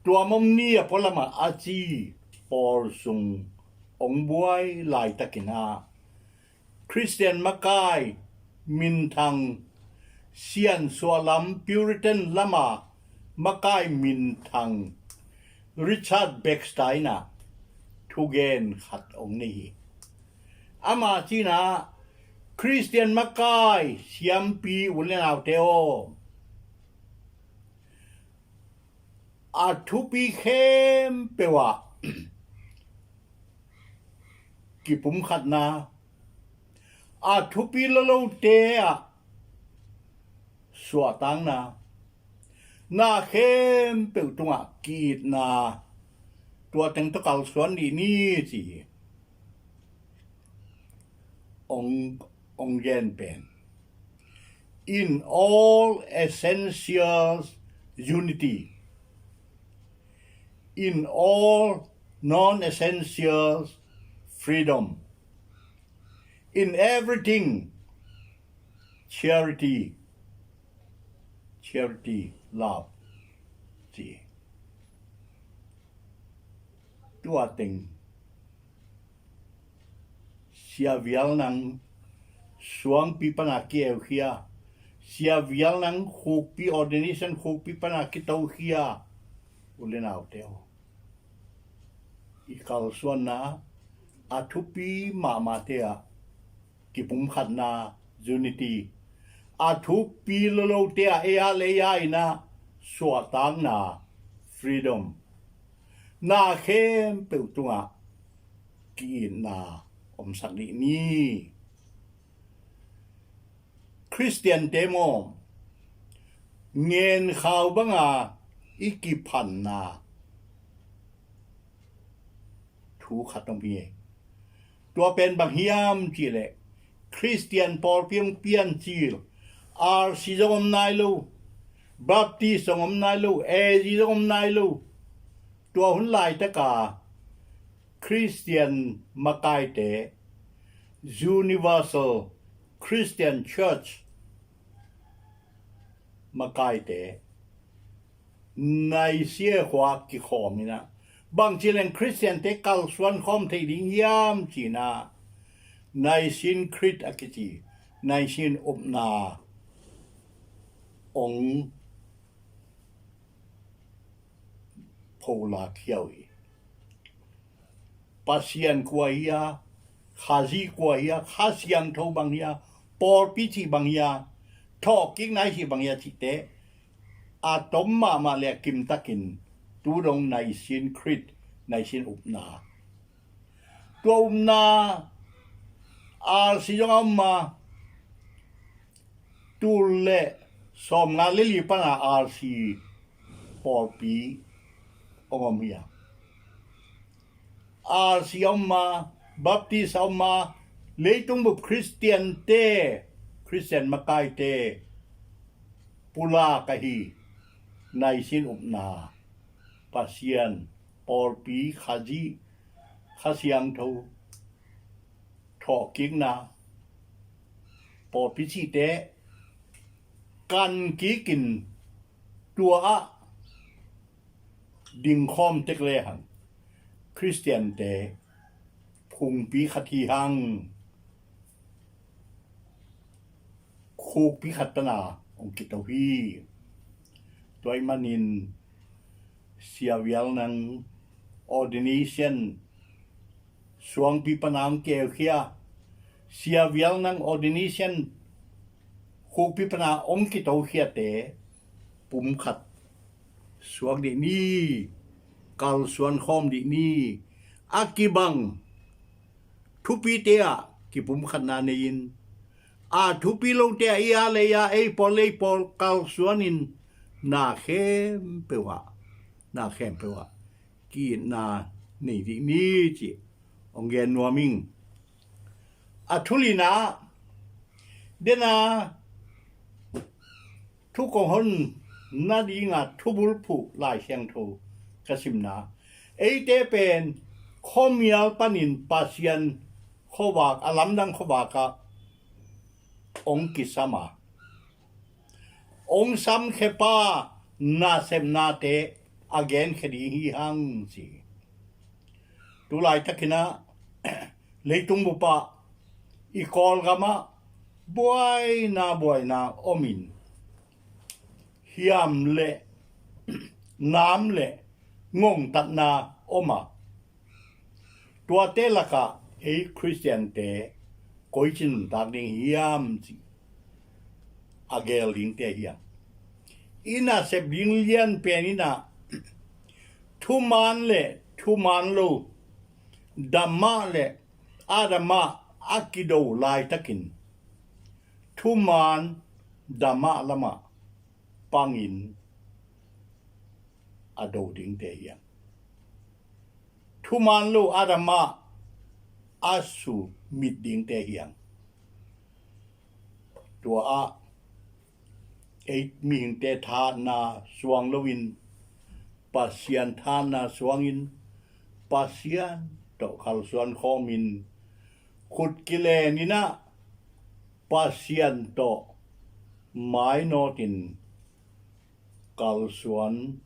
tuam om ni a pualamah a ci pawl sung hong buai laitakin ah Khristian makai minthang, siansuah lam Puritan lama makai minthang Richard Baxter in ah thugen khat hong nei hi. Ama cihna, Khristian makai siampi u le naute aw, a thupi khempeuh ah kipumkhatna, a thupi lolote ah suahtakna, na khempeuh tungah ki-itna, tua teng tawh kalsuan dih ni ci hi. Ong, ong gen pen, in all essentials unity, in all non-essentials freedom, in everything charity, charity love ci hi. Tua teng Sia Vial Nang suangpi pana ki-eukhia, Sia Vial Nang khukpi, ordination khukpi pana kitokhia u le naute aw, i kalsuanna a thupi mahmahte ah kipumkhatna, unity, a thupi lolote ah ei a le ei a in ah suahtakna, freedom, na khempeuh tungah ki-itna omsak dih ni. Khristiante maw, ngenkhau banga i kiphanna thu khat om hi. Tua pen bang hiam cihleh, Khristian pawlpi hong piancil, R C zong om nai lo, Baptist zong om nai lo, A Z zong om nai lo. Tua hun laitaka Khristian makaite, Universal Christian Church makaite, Nicaea khua kikhawm in ah, bangci leng Khristiante kalsuan khawm thei ding hiam ci-in ah, Nicene Creed a kici, Nicene upna hong pholak khia uh hi. Pasian kua hi a, Khazih kua hi a, Kha Siangtho bang hi a, pawlpi cih bang hi a, thawhkikna i cih bang hi a cihte a tom mahmah le a kimtakin tu dong Nicene Creed, Nicene upna. Tua upna R C zong a om a, tul le sawmnga le li pana R C pawlpi hong om hi a, R C a om a, Baptist a om a, leitung bup Khristiante, Khristian makaite pulak ahi naisin upna, Pasian pawlpi, Khazih, Kha Siangtho thawhkikna, pawlpi cihte kankikin tua ah dingkhawm tek lehang Khristiante phungpi khat hi hang, khukpi khat pana hong kito hi. Tua ahih manin Sia Vial Nang ordination suangpi pana hong keukhia, Sia Vial Nang ordination khukpi pana hong kitokhiate pumkhat suak dih ni, kalsuan khawm dih ni. A kibang thupite ah kipumkhatna nei-in, a thupi lote ah i a lei a ei pawl lei pawl kalsuanin na khempeuh ah, na khempeuh ah ki-itna nei dih ni cih hong gen nuam ing. A thu lina, dena thu kong hon nadinga thubulphuh Lai Siangtho ka simna, eite pen khuamial panin Pasian khuavak, a lamdang khuavakah hong kisam a, hong samkhia pa nasepnate a genkhia ding hi hang ci. Tu laitakinah leitung bupah i Kawlgamah buaina buaina omin, hiam le nam le ngongtatna om a, tuate lakah ei Khristiante koici nuntak ding hiam cih a gel dingte hiam? I nasep ding lianpen inah thuman le thuman lo, damah le adamah a kido laitakin thuman damah lamah pangin a do dingte hiam? Thuman lo adamah a sumit dingte hiam? Tua ah ei mihingte thahatna suang loin Pasian thahatna suangin Pasian tawh kalsuan khawmin khut kileninah Pasian tawh mainawtin kalsuan,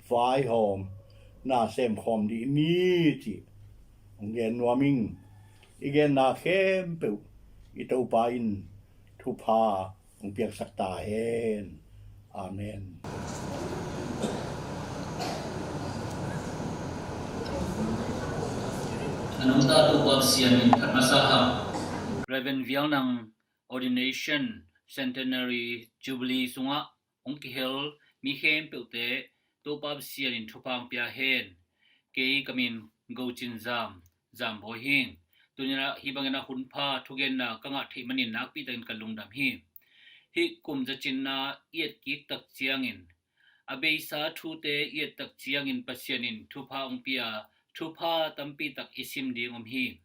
vaihawm, na semkhawm dih ni cih hong gen nuam ing. I genna khempeuh i Topa in thupha hong piaksak ta hen. Amen. A nungta Topa Pasian in phat masa hang. Reverend Vial Nang Ordination Centenary Jubilee sungah hong kihel mi khempeuhte Topa Pasian in thupha hong pia hen. Kei ka min Go Cin Zam, Zam Bawi hi ing. Tuninah hih bangin a hunpha thugenna ka ngah theih manin nakpitakin ka lungdam hi. Hih kum zacinna i etkik tak ciangin, a beisa thute i et tak ciangin Pasian in thupha hong pia, thupha tampi tak i sim ding om hi.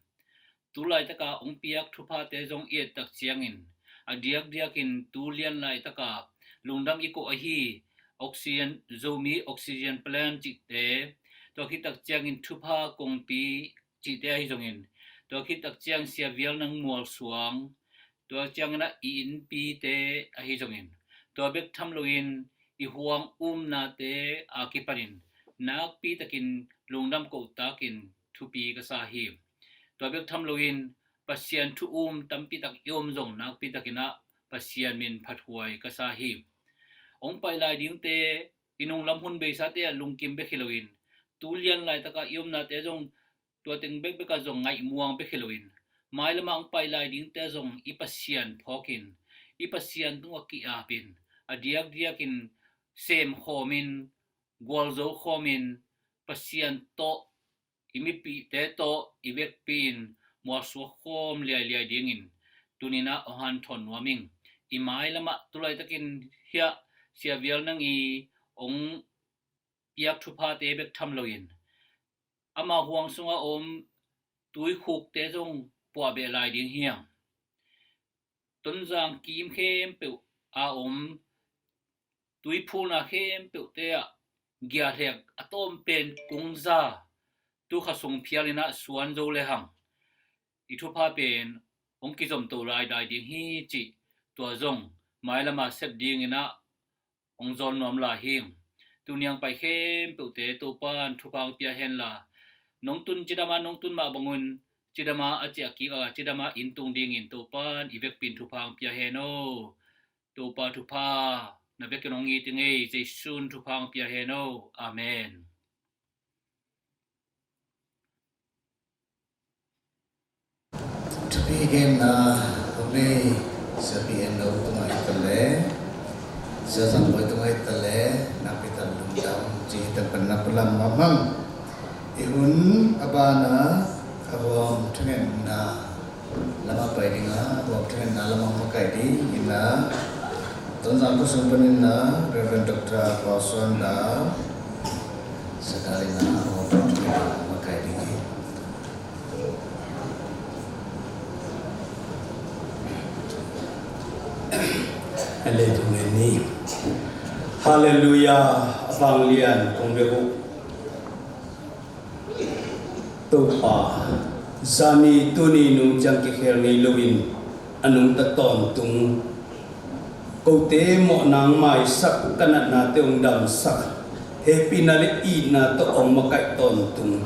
Tu laitaka hong piak thuphate zong i et tak ciangin, a diakdiakin tu lian laitaka lungdam i koh ahi oxygen, Zomi oxygen plant cihte, tua khit tak ciangin thupha kongpi cihte ahi zongin, tua khit tak ciang Sia Vial Nang mualsuang, tua ciangin a i innpite ahi zongin, tua bek tham loin i huang umnate a kipanin nakpitakin lungdam kohtakin thupi ka sa hi. Tua bek tham loin Pasian thu um tampi tak i om zong nakpitakin ah Pasian min phathuai ka sa hi. Hong pai lai dingte, i nunglam hun beisate ah lungkim bek hi loin, tu lian laitaka i omnate zong tua teng bekbek ah zong ngaihmuang bek hi loin, mailamah hong pai lai dingte zong i Pasian phawkin, i Pasian tungah ki-apin, a diakdiakin semkhawmin, gualzo khawmin, Pasian tawh, i mipihte tawh i vekpi-in mualsuak khawm liailiai dingin tuninah hong hanthawn nuam ing. I mailamah tu laitakin hiah Sia Vial Nang i hong piak thuphate bek tham loin, ama huang sungah om tuikhukte zong puahbeh lai ding hi hang. Tonzang kim khempeuh a om tuiphulna khempeuhte ah giahlek a tawm pen kungza tukha sung phial in ah suan zo le hang i thupha pen hong kizomto laidai ding hi cih tua zong mailama sep dingin ah hong zawn nuam lai hi. Tuni a pai khempeuhte Topa'n thupha hong pia henla, nong tun cidama nong tun mah bangun cidama a ciah kik a cidama inn tung dingin Topa'n i vekpi in thupha hong pia hen aw. Topa thupha na vekin hong it i ngei, Jesu'n thupha hong pia hen aw. Amen. Thupi genna hong nei Sia Pi En Lo tungah hi ta le, Sia Zang Bawi tungah hi ta le, nakpi tak lungdam ci hi ta pan na pulam mahmah. I hun a banah a huam thungetna lamah pai ding a, huam thungetna lamah makaih ding in ah, Tonzang khua sung panin ah Reverend Doctor Pau Suan Dau Sakal in ah huam thungetna makaih ding hi. Halleluia. A vanglian kong bia uh Topa, zani tuni nung ciang kikhel ngei loin a nungta tawntung kote mawhna hong maisak, ka natnate hong damsak, hehpihna le itna tawh hong makaih tawntung,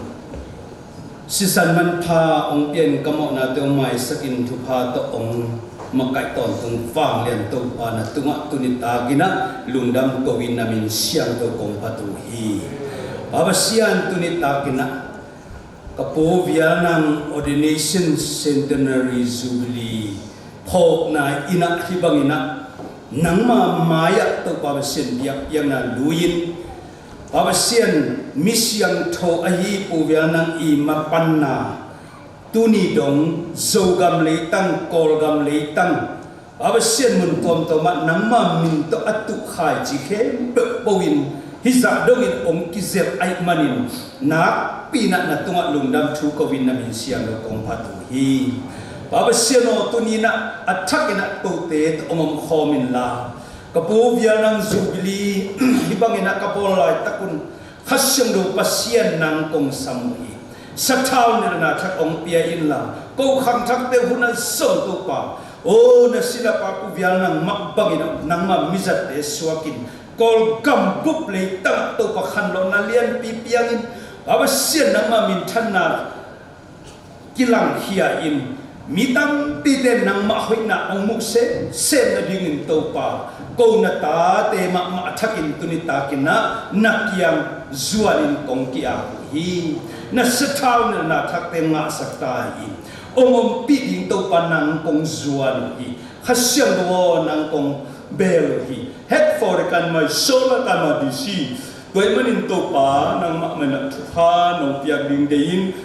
sisan manpha hong pia in ka mawhnate hong maisakin thupha tawh hong makaih tawntung vanglian Topa na tungah tuni takin ah lungdam ko in na min siangtho kong phat uh hi. Pa Pasian, tuni takin ah ka Pu Vial Nang Ordination Centenary Jubilee phawkna in ah hih bangin ah nangma mai-ah Topa Pasian biakpiakna lui-in, Pa Pasian, mi siangtho ahi Pu Vial Nang i mapanna tuni dong Zogam leitang, Kawlgam leitang, Pa Pasian, mun tuamtuam ah nangma min tawh a tuh khaici khempeuh po in hih zah dongin hong kizelh ahih manin nakpi in ah na tungah lungdam thu ko in na min siangtho kong phat uh hi. Pa Pasian aw, tuni in ah a thak in ah kote tawh hong omkhawm inla, ka Pu Vial Nang Jubilee hih bangin ah ka bawl laitak un Kha Siangtho Pasian nang kong sam uh hi. Sathau nilhna thak hong pia inla, ko khangthakte hun a zong Topa, aw, na silapa Pu Vial Nang mah bangin ah nangma mizatte suakin Kawlgam bup leitang ah Topa khanlawhna lianpi piangin, Pa Pasian, nangma minthanna kilangkhia in, mi tampite nangmah hoihna hong muh semsem nadingin Topa, ko na tate mahmah a thakin tuni takin ah na kiang zuanin kong ki-ap uh hi. Na sathau nilhna thakte ngahsak ta in, hong ompih ding Topa nang kong zuan uh hi. Kha Siangtho aw, nang kong bel uh hi. Het fawh le kan mai, sawla kan ma disi. Tua ahih manin Topa, nangmah manin ah thupha nong piak ding deihin,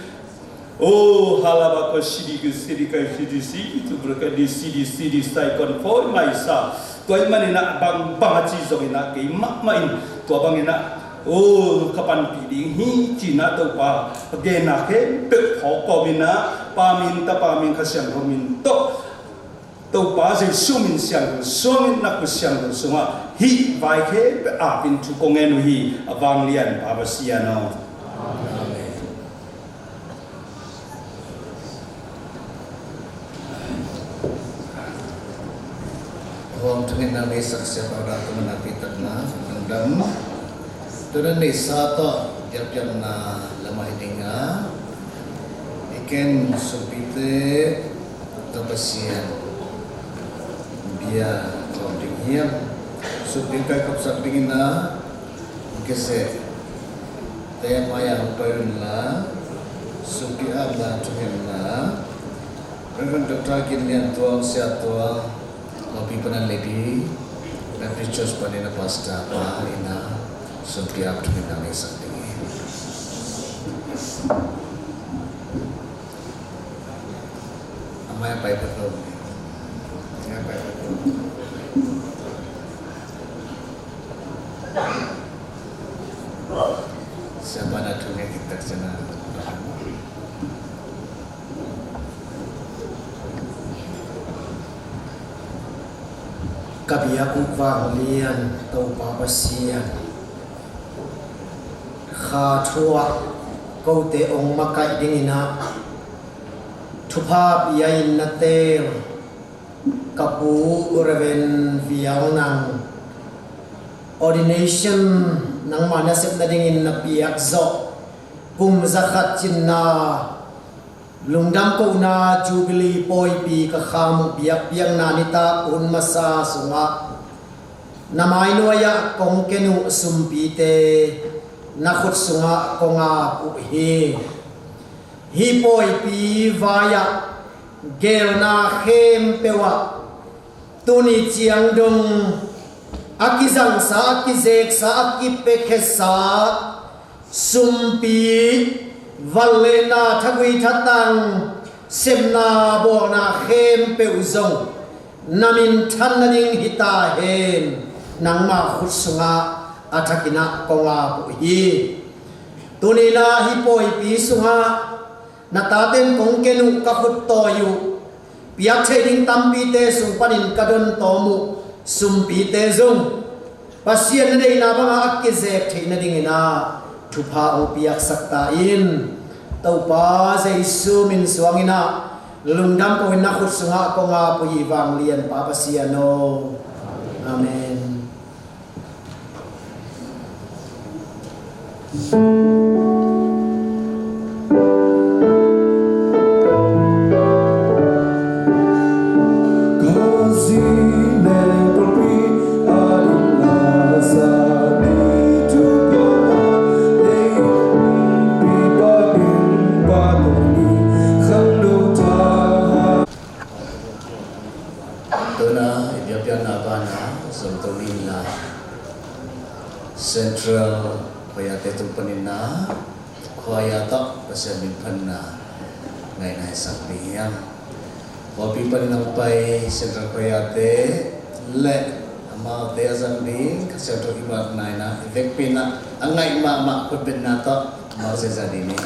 oh, halaba ko sidi ke sidi kai sidi si, itu berkat di sidi sidi sai kon foi mai sa. Tua ahih manin ah bang bang a ci zongin ah kei mahmah in tua bangin ah, oh, ka panpih ding hi ci-in ah Topa, ka genna khempeuh phawk kawmin ah Pa min, Tapa min, Kha Siangtho min tawh, Topa Jesu min siangtho suangin na khut siangtho sungah hih vai khempeuh apin thu kong ngen uh hi. A vanglian Pa Pasian aw. Amen. Huam thungin na ngeisak siapa dah teman api takna lungdam. Tuna neisa tawh biakpiakna lamah i ding a, i ken sumpite tawh Pasian bia tawm ding hiam? Sumpi kaikhopsak dingin a, kiseh te mai-ah hong pai unla, sumpi apna thungetna Reverend Doctor Gin Lian Tuang, Sia Tuang, Mawpi panin Lady Baptist Church panin a pastor pa in a sumpi ap thungin na ngeisak ding hi. A mai-ah pai phat lo. A mai-ah pai phat lo. Ka biak uh vanglian Topa Pasian, kha thu ah kote hong makaih dingin ah thupha pia in na teel ka pu Reverend Vial Nang, ordination nangmah nasepna dingin na piak zawh kum zakhat cinna lungdam kohna Jubilee pawipi ka kham uh biakpiakna nitak hun masa sungah na mainuai-ah kong ken uh sumpite na khut sungah kong ap uh hi. Hih pawipi vai-ah geelna khempeuh ah tuni ciang dong a kizangsa, a kizeksa, a kipiakhesa sumpi, vanlehna, thagui thatang, sepna bawlna khempeuh zong na minthan nading hi ta hen, nangmah khut sungah a thakin ah kong ap uh hi. Tuni-in ah hih pawipi sungah na taten kong ken uh, ka khuttawi uh, piak theih ding tampite sung panin ka don tawm uh sumpite zong Pasian na deihna bangah a kizek theih nadingin ah thupha hong piaksak ta in. Topa Jesu min suangin ah lungdam ko-in na khut sungah kong ap uh hi, vanglian Pa Pasian aw. Amen. Tuna i biakpiakna banah zom to ni in la, Central Choir-te tung panin ah choir tawh Pasian min phatna ngaihna hisak ding hi hang. Khuapi panin hong pai Central Choir-te le amaute a zang ding Kha Siangtho kimuanna in ah i vekpi in ah a ngaih mahmah khutbetna tawh amau zia zia ding hi.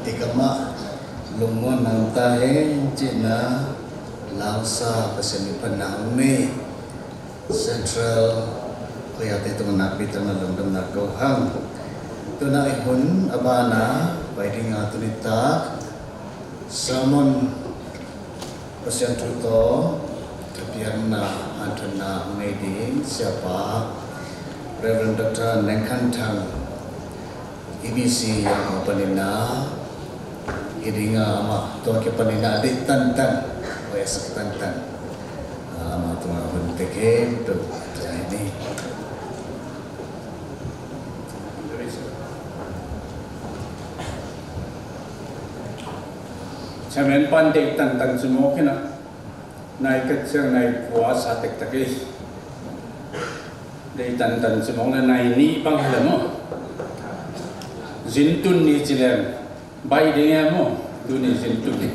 Tika mah lungmuan nang ta hen cihna lausa Pasian mi phatna hong nei Central Koyate tungah nakpi takna lungdamna ko hang. Tuna i hun a bana pai dinga tuni tak sermon Pasian thu tawh thupiakna hanthotna hong nei ding siapa Reverend Doctor Neng Khan Thang, E B C Yangon panin ah hi ding a, amah tua kipanin ah deih tantan, hoih a sak tantan, amah tungah hun tek hen tu, tua hi ni. Chairman pan deih tantan ci mawk hi na, nai khat ciang nai kua sa tektek hi. Deih tantan ci mawk le nai nih bang hi le maw. Zintun ni ci leng baih ding e maw. Tuni zintun ni.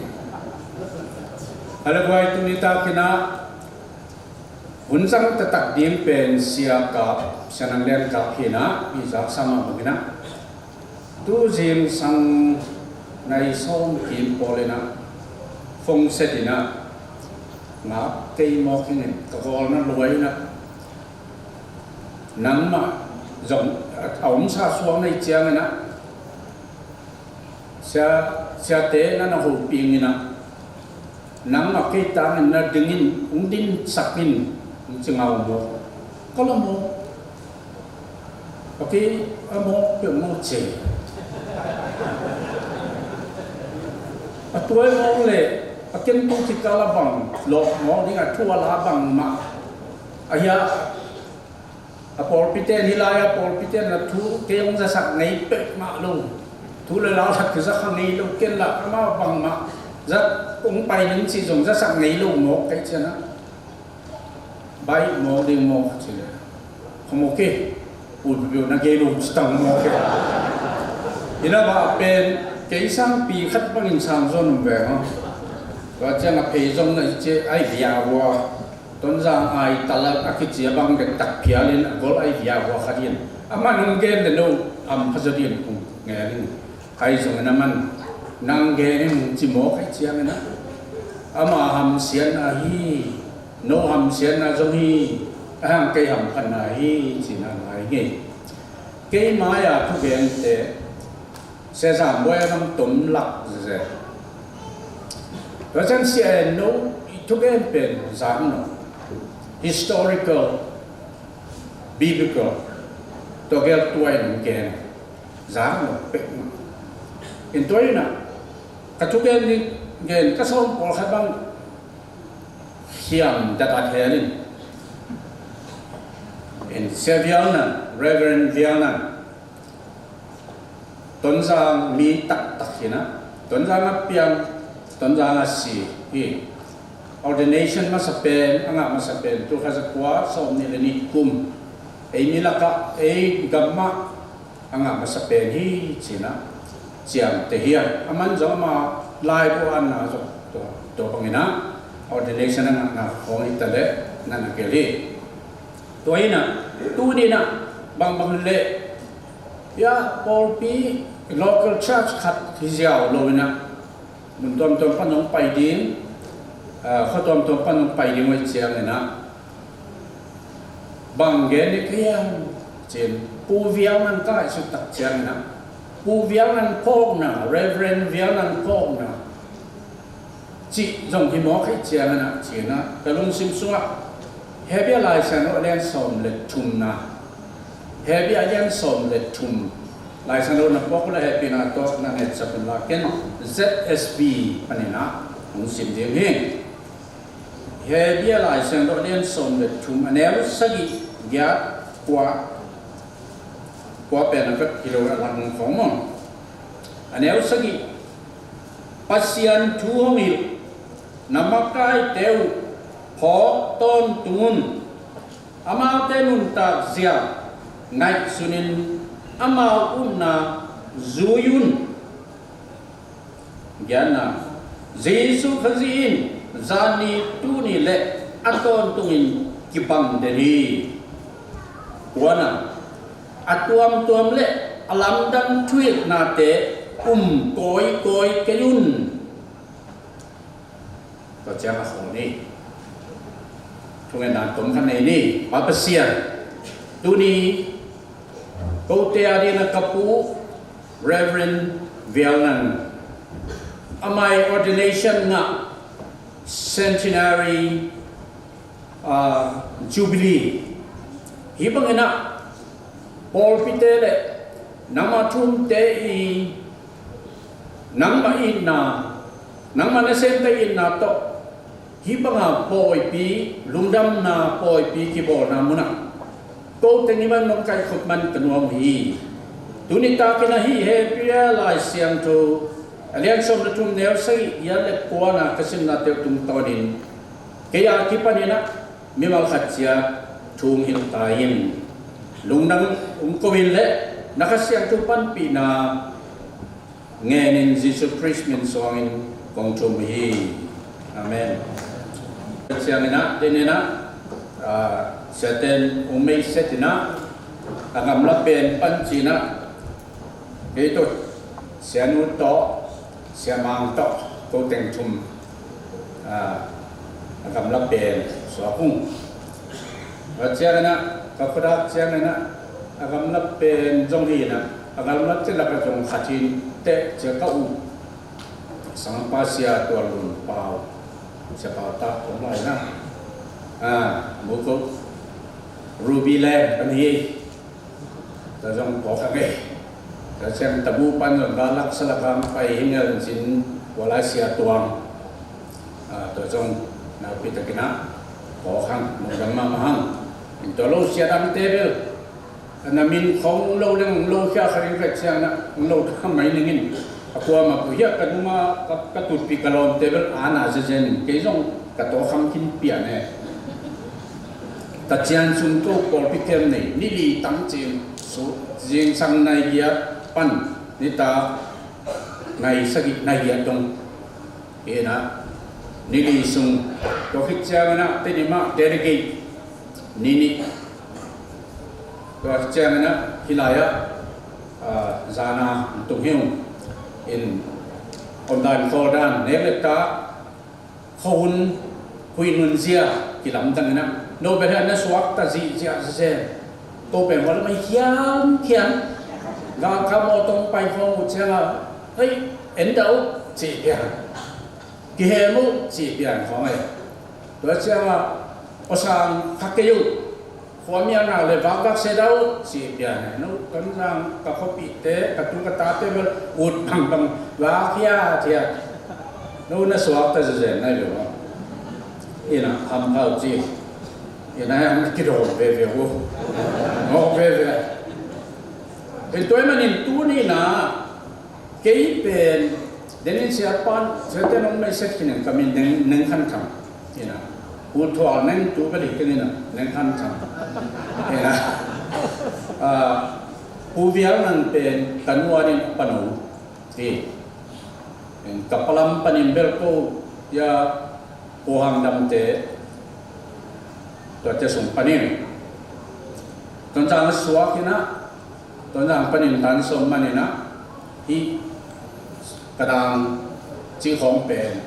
A le guai tuni tak hi na, hun zang taktak ding pen Sia Kap, Sia Nang Lian Kap hi na, i zak sa mah bang hi na. Tu zingsang nai sawm kim pawl in ah, phone set in ah, ngak kei mawk hi ing, ka kawlna luai in ah, nangmah zong a omsa suak na hih ciangin ah, sia, siate na na hopih ing in ah, nangmah kei tangin na dingin hong dinsak in, hong ci ngau maw. Ka la maw. A kei a mawk peuh maw ci. A tuai mawk le a ken tu ci kal a bang lawh mawk ding a thu a la bang mah. A hia a pawlpite, hih lai a pawlpite na thu kei hong zasak ngei peuhmah lo. Thu le la la kizak kha ngei lo, ken la amau bangmah zat hong pai ning cih zong zasak ngei lo mawk kei cian ah. Baih mawk ding mawk ci le. Kha mawk hi. Ut piu na gei lo ci tang mawk hi. Ina bah pen kei sangpi khat bangin sang zaw nung ve maw. Tua ciang a phei zong na ci ai via vua. Tonzang ai talat a kici a bang dektak phial in a gol ai via vua khat in. Aman hong gen le no am kha zaw ding kung ngen in. Ahi zongin aman nang gen in hong ci mawk ahi ciangin ah, ama hamsiatna hi, no hamsiatna zong hi, a hang kei hamphatna hi cihna ngai ngei. Kei mai-a thugente Sia Zam Buai a bang tom lak zeze. Tua ciang sia en no i thugen pen zang no, historical, biblical, tua gel tua in gen. Zak lo pek mah. In tua in ah ka thugen ding gen ka sawm pawlkhat bang hiam datat hel in. In Sia Vial Nan, Reverend Vial Nan, Tonzang mi taktak hi na, Tonzang a piang, Tonzang a si hi. Ordination masa pen, a ngah masa pen, tul khat za kua sawm nih le nih kum. Ei mi lakah, ei gam mah a ngah masa pen hi cihna ciamteh hi a. Aman zong ama laibu anna zong tua, tua bangin ah ordination a ngahna khawng hi ta leh na na gelh hi. Tua in ah, tuni in ah, bangbang leh, ya, pawlpi, local church khat hi ziau lo in ah, mun tuamtuam pan hong pai ding, ah, khua tuamtuam pan hong pai ding uh ahih ciangin ah, bang gen ding ka hiam cin, Pu Vial Nan ka ngaihsut tak ciangin ah, Pu Vial Nan phawkna, Reverend Vial Nan phawkna cih zong hi mawk ahih ciangin ah, cihna ka lungsim sungah Hebrew Lai Siangtho a lian sawm le thumna, Hebrew a lian sawm le thum, Lai Siangtho na pawk uh leh hehpihna tawh na ngetsak un la, ken Z S B panin ah hong sim ding hi. Hebrew Lai Siangtho a lian sawm le thum, a neu sagih, giat, kua, kua pen a vet hi lo a lang khawng maw. A neu sagih, Pasian thu hong hilh na makaite uh phawk tawntung un. Amaute nuntak zia ngaihsunin amau upna zui un. Giatna, Jesuh Khazih in zanni, tuni le a tawntungin kibang den hi. Kuana, a tuamtuam le a lamdang thuhilhnate Um kawikawi kei un. Tua ciang a khong ni. Thungetna tom khat nei ni. Pa Pasian, tuni kote a dingin a ka pu Reverend Vial Nang, amah i ordination ngah centenary, ah, jubilee. Hih bangin ah pawlpite le nangmah thumte i, nangmah itna, nangmah nasemte itna tawh hih banga pawipi, lungdamna pawipi kibawlna munah ko teng i man nong kaikhop man ka nuam hi. Tuni takin ahi he Hebru Lai Siangtho a lian sawm le thum, neu sagih, giat le kuana ka simnate uh tungtawnin kei a kipanin ah mimal khat ciat thu hong hilh ta in. Lungdam hong ko in le na Kha Siangtho panpihna ngenin Jesuh Khrist min suangin kong thum hi. Amen. Ciangin ah, denin ah, ah, Satan hong mei setin ah, a gamla pen pan cin ah, kei tawh, Sianu tawh, Siamang tawh, ko teng thum, ah, a gamla pen suak ung. Tua ciangin ah, ka khuadak ciangin ah, a gamla pen zong hi in ah, a gamla ci lakah zong khat hi in teh cia ka uh. Sangpa Sia Tuan Lun Pau, Sia Pau tak om lai na. Ah, muko Ruby Lem kan hi. Tua zong pawk a kei. Tua ciang tabu pan zong galak salak hang pai hi ngel cin, tua lai Sia Tuang. Ah, tua zong naupi takin ah pawk hang, lungdam mahmah hang. In tua lo sia dangte bel, na min khawng lo ding lo khia kha ding vet ciang na lo ta mai ning in. A kuamah pu hiah ka nunga ka, ka tutpih ka lawmte bel a na zezen in, kei zong ka tawkham khin pian e. Ka cian sung ko pawlpi kem nei, ni li tang cin, su, zingsang nai giat pan, nitak nai sagih, nai giat dong. Hi na, ni li sung, tua khit ciangin ah, teni mah, delegate, ni nih. Tua khit ciangin ah, hi lai ah, ah, zana, tung hiung, in, om dan, khol dan, nek le ta, khuahun, huih nunzia, kilamdang in ah, no bel heh na suak ta zihziah sese, ko pen hua lam ah hiam, hiam, ga ka mawtaw pai khawng uh ciang ah, hei, en dah uh, cih pian. Kihem uh cih pian khawng e. Tua ciangah awsang kha kei uh, khuamialna le vakvak se dah uh cih pian e. No, Tonzang ka khuapihte, ka tu ka tate bel ut bangbang vak hiathiat. No, na suakta zezen nai lo maw? Ina hampha uh ci. Ina hang na kidawn veve uh. Ngawk veve. Hei, tua ahih manin tuni-in ah, kei pen, denin siapan, siate nong maiset khin in ka min Neng, Neng Khan Thang. Ina, Pu Thual Neng tu ka dik khin ina, Neng Khan Thang. Ina, ah, Pu Vial Nang pen ka nu a ding a pano. Ti. In ka palam panin bel ko, ya, ko hang damte, tuate sung panin. Tonzang a suak ina, Tonzang panin tan sawm man ina, hi ka dang ci khawng pen,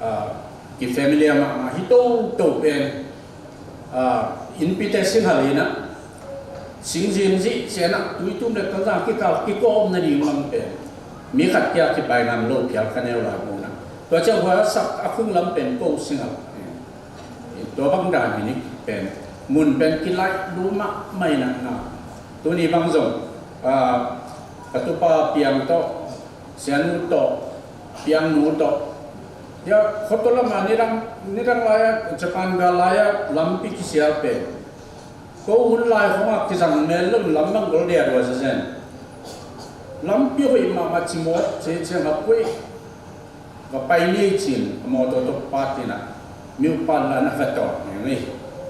ah, ki family a mahmah hi toto pen, ah, innpite singhal ina, singzin zih cianah, tuitum le Tonzang kikal kikawm na ding mang pen, mi khat kia kipai ngam lo phial ka neu lai muna. Tua ciang hua sak a khung lam pen ko singhal. Tua bang dan hi ni pen, mun pen kilaih lu mahmah ina na. Tuni bang zong, ah, ka tupa Piang tawh, Sianu tawh, Piangnu tawh. Ya, khuato lamah nidang, nidang lai-ah, Japan gal lai-ah, lampi kisial pen. Ko hun lai khawngah kizang mel lo lam bang gol dia dua zezen. Lampi hoih mahmah cimawh, ci ciang a puih. Va pai ni cin, a mawtaw tawh pat ina, miupat la na va tawh ni, ni.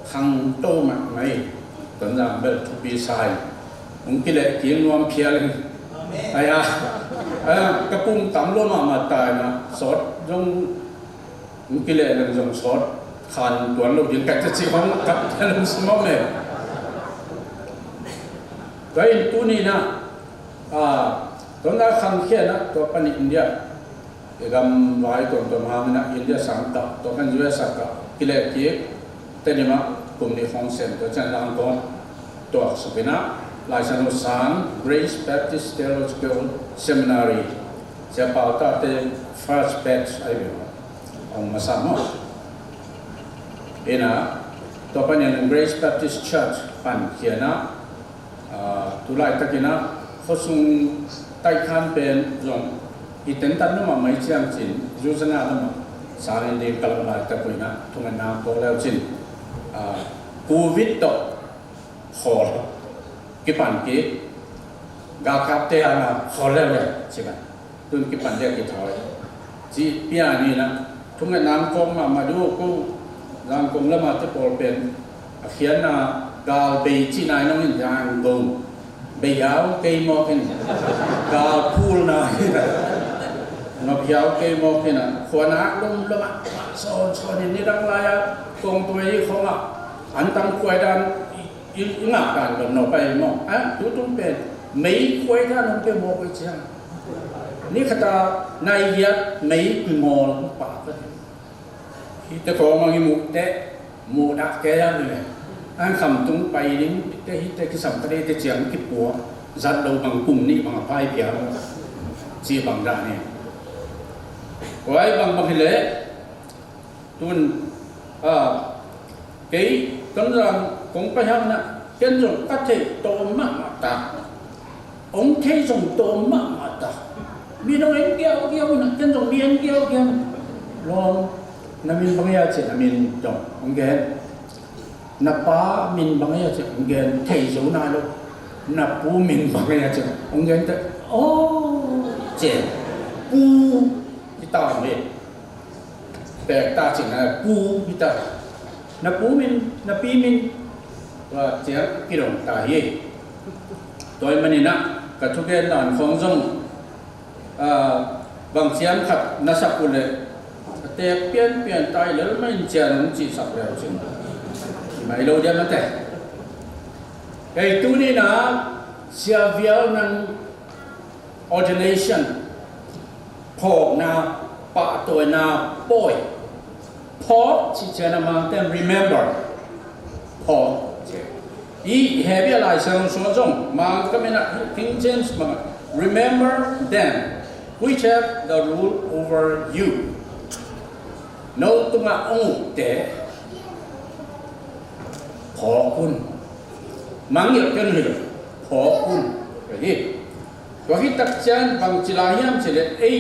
Khangto mahmah hi, Tonzang bel thupi sa hi. Hong kileh kik nuam phial hi. Amen. Ai a, ai a, ka pum tam lua mahmah ta ina, sawt zong, hong kileh leng zong sawt khan tuan lo ding ka ci khawng ka lungsim om e. Tua in tuni-in ah, ah, Tua na khangkhian ah tua pan India, i gam vai tuamtuam hangin ah India sang kah, tua pan U S a kah, kileh kik, Tedim ah kum nih khong sem, tua ciang Langkawn tuak suk in ah, Lai Siangtho sang, Grace Baptist Theological Seminary, Sia Pau Tate first batch ahi ve, hong masa maw. In ah, tua pan in Grace Baptist Church pan khian ah, ah, tu laitakin ah, khuasung taikhan pen zong, i tentan lua mahmah i ciang cin, zuzana lua mah, sangin ding ka lam laitak uh in ah, thungetna kawk leu cin, ah, Covid tawh khawl, kipan kik, galkapte a na khawl leuleu, ci bang. Tun kipan dek kithawi. Ci pian hi na, thungetna kawk mahmah uh ko, Zangkong lam a te pawl pen, a khiatna gal bei ci nai nong in Zangkong. Bei au kei mawk in, gal phul na hi na. Nop hiau kei mawk in a, khuana lum lum a, sawn sawn in nidang lai a, kong tuai khong a, an tang kuai dan, i, i ngah dan dom no pai maw. A, tu tung pen, mei kuai dan hong pe maw kuai ciang. Ni khata nai hiat mei kui mawl pa ka. Hi te kong ang i mu te, mu dak ke yang ni. An kham tung pai ding, te hi te kisam ka de te ciang ki pua. Zat lo bang kum ni bang a pai pia. Ci bang da ni. Kuai bang bang hi le. Tun, a, kei, Tonzang kong pai hang na, ken zong ka thei tawm mahmah ta. Ong thei zong tawm mahmah ta. Mi nong en giaugiau na, ken zong mi en giaugiau. Lawm, na min bang ia ci, na min zong ong gen. Na pa min bang ia ci, ong gen, thei zo nai lo. Na pu min bang ia ci, ong gen te. Oh, ci. Pu, kita mi. Pek ta cin a pu hi ta. Na pu min, na pi min, tua ciang kidong ta hi. Tua ahih manin ah, ka thugen dan khong zong, ah, bang ciang khat na sak uh leh, a tek pianpian tai lel mah in cian hong cihsak leu cin. Mai lo dia mate. Hei, tuni na, Sia Vial Nang ordination, phawkna, pahtawina, pawi. Phawk ci ciang a Mangte in remember. Phawk ci. I Hebrew Lai Siangtho sung zong, Mangkam in a King James bang, remember them which have the rule over you. No tungah ong ukte phawk un. Mangngilh kei un hi lo, phawk un. Hi. Tua khit tak ciang bang ci lai hiam cih leh ei,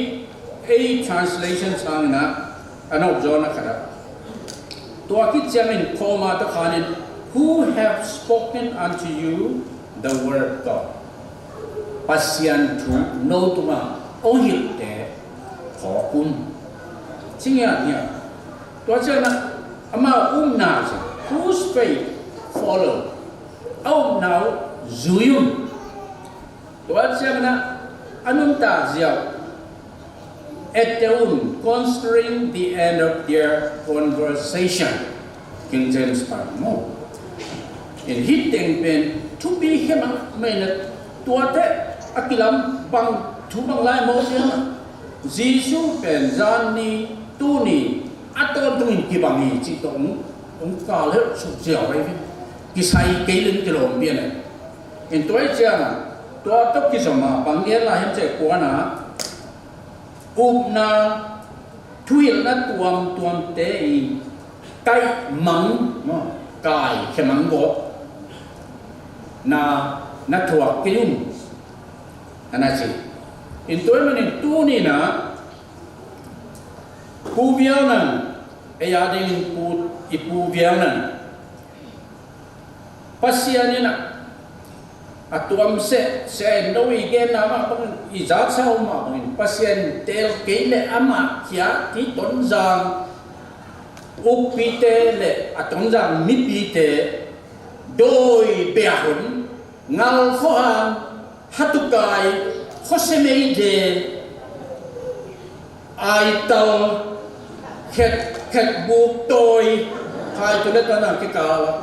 ei translation sangin ah a nop zaw na khat ah. Tua khit ciangin comma tawh khanin, who have spoken unto you the word of God. Pasian thu no tungah hong hilhte phawk un. Ci ngiatngiat. Tua ciangin ah amau upna ci, whose faith follow. A upna uh zui un. Tua ciangin ah a nuntak ziau etteh un, considering the end of their conversation. King James pan maw. In hih teng pen thupi hi mahmah in ah, tuate a kilam bang thu bang lai maw ciang ah, Jesu pen zan ni, tu ni, a tawntungin kibang hi cih tawh hong, hong kal helh suk ziau ahi hi. Kisai kei leng kilawm pian ahi. In tua ahih ciangin, tua tawh kizom a bang gen lai hiam cih leh kuana, upna, thuhilhna tuamtuamte i kaih mang, no, kaikhia mang gawp na, na thuak kei un, a na ci. In tua ahih manin tuni in ah, Pu Vial Nang, ei a dingin pu, i Pu Vial Nang, Pasian in ah, a tuam seh, seh no i genna mah bangin, i zatsa uh mah bangin, Pasian teel kei leh amah kia i Tonzang uppite leh a Tonzang mipite dawi beh hun, ngal khuahang, hatukai, khuasia meite, aital, khet, khetbuk tawi, khai tu le tan a kikal a,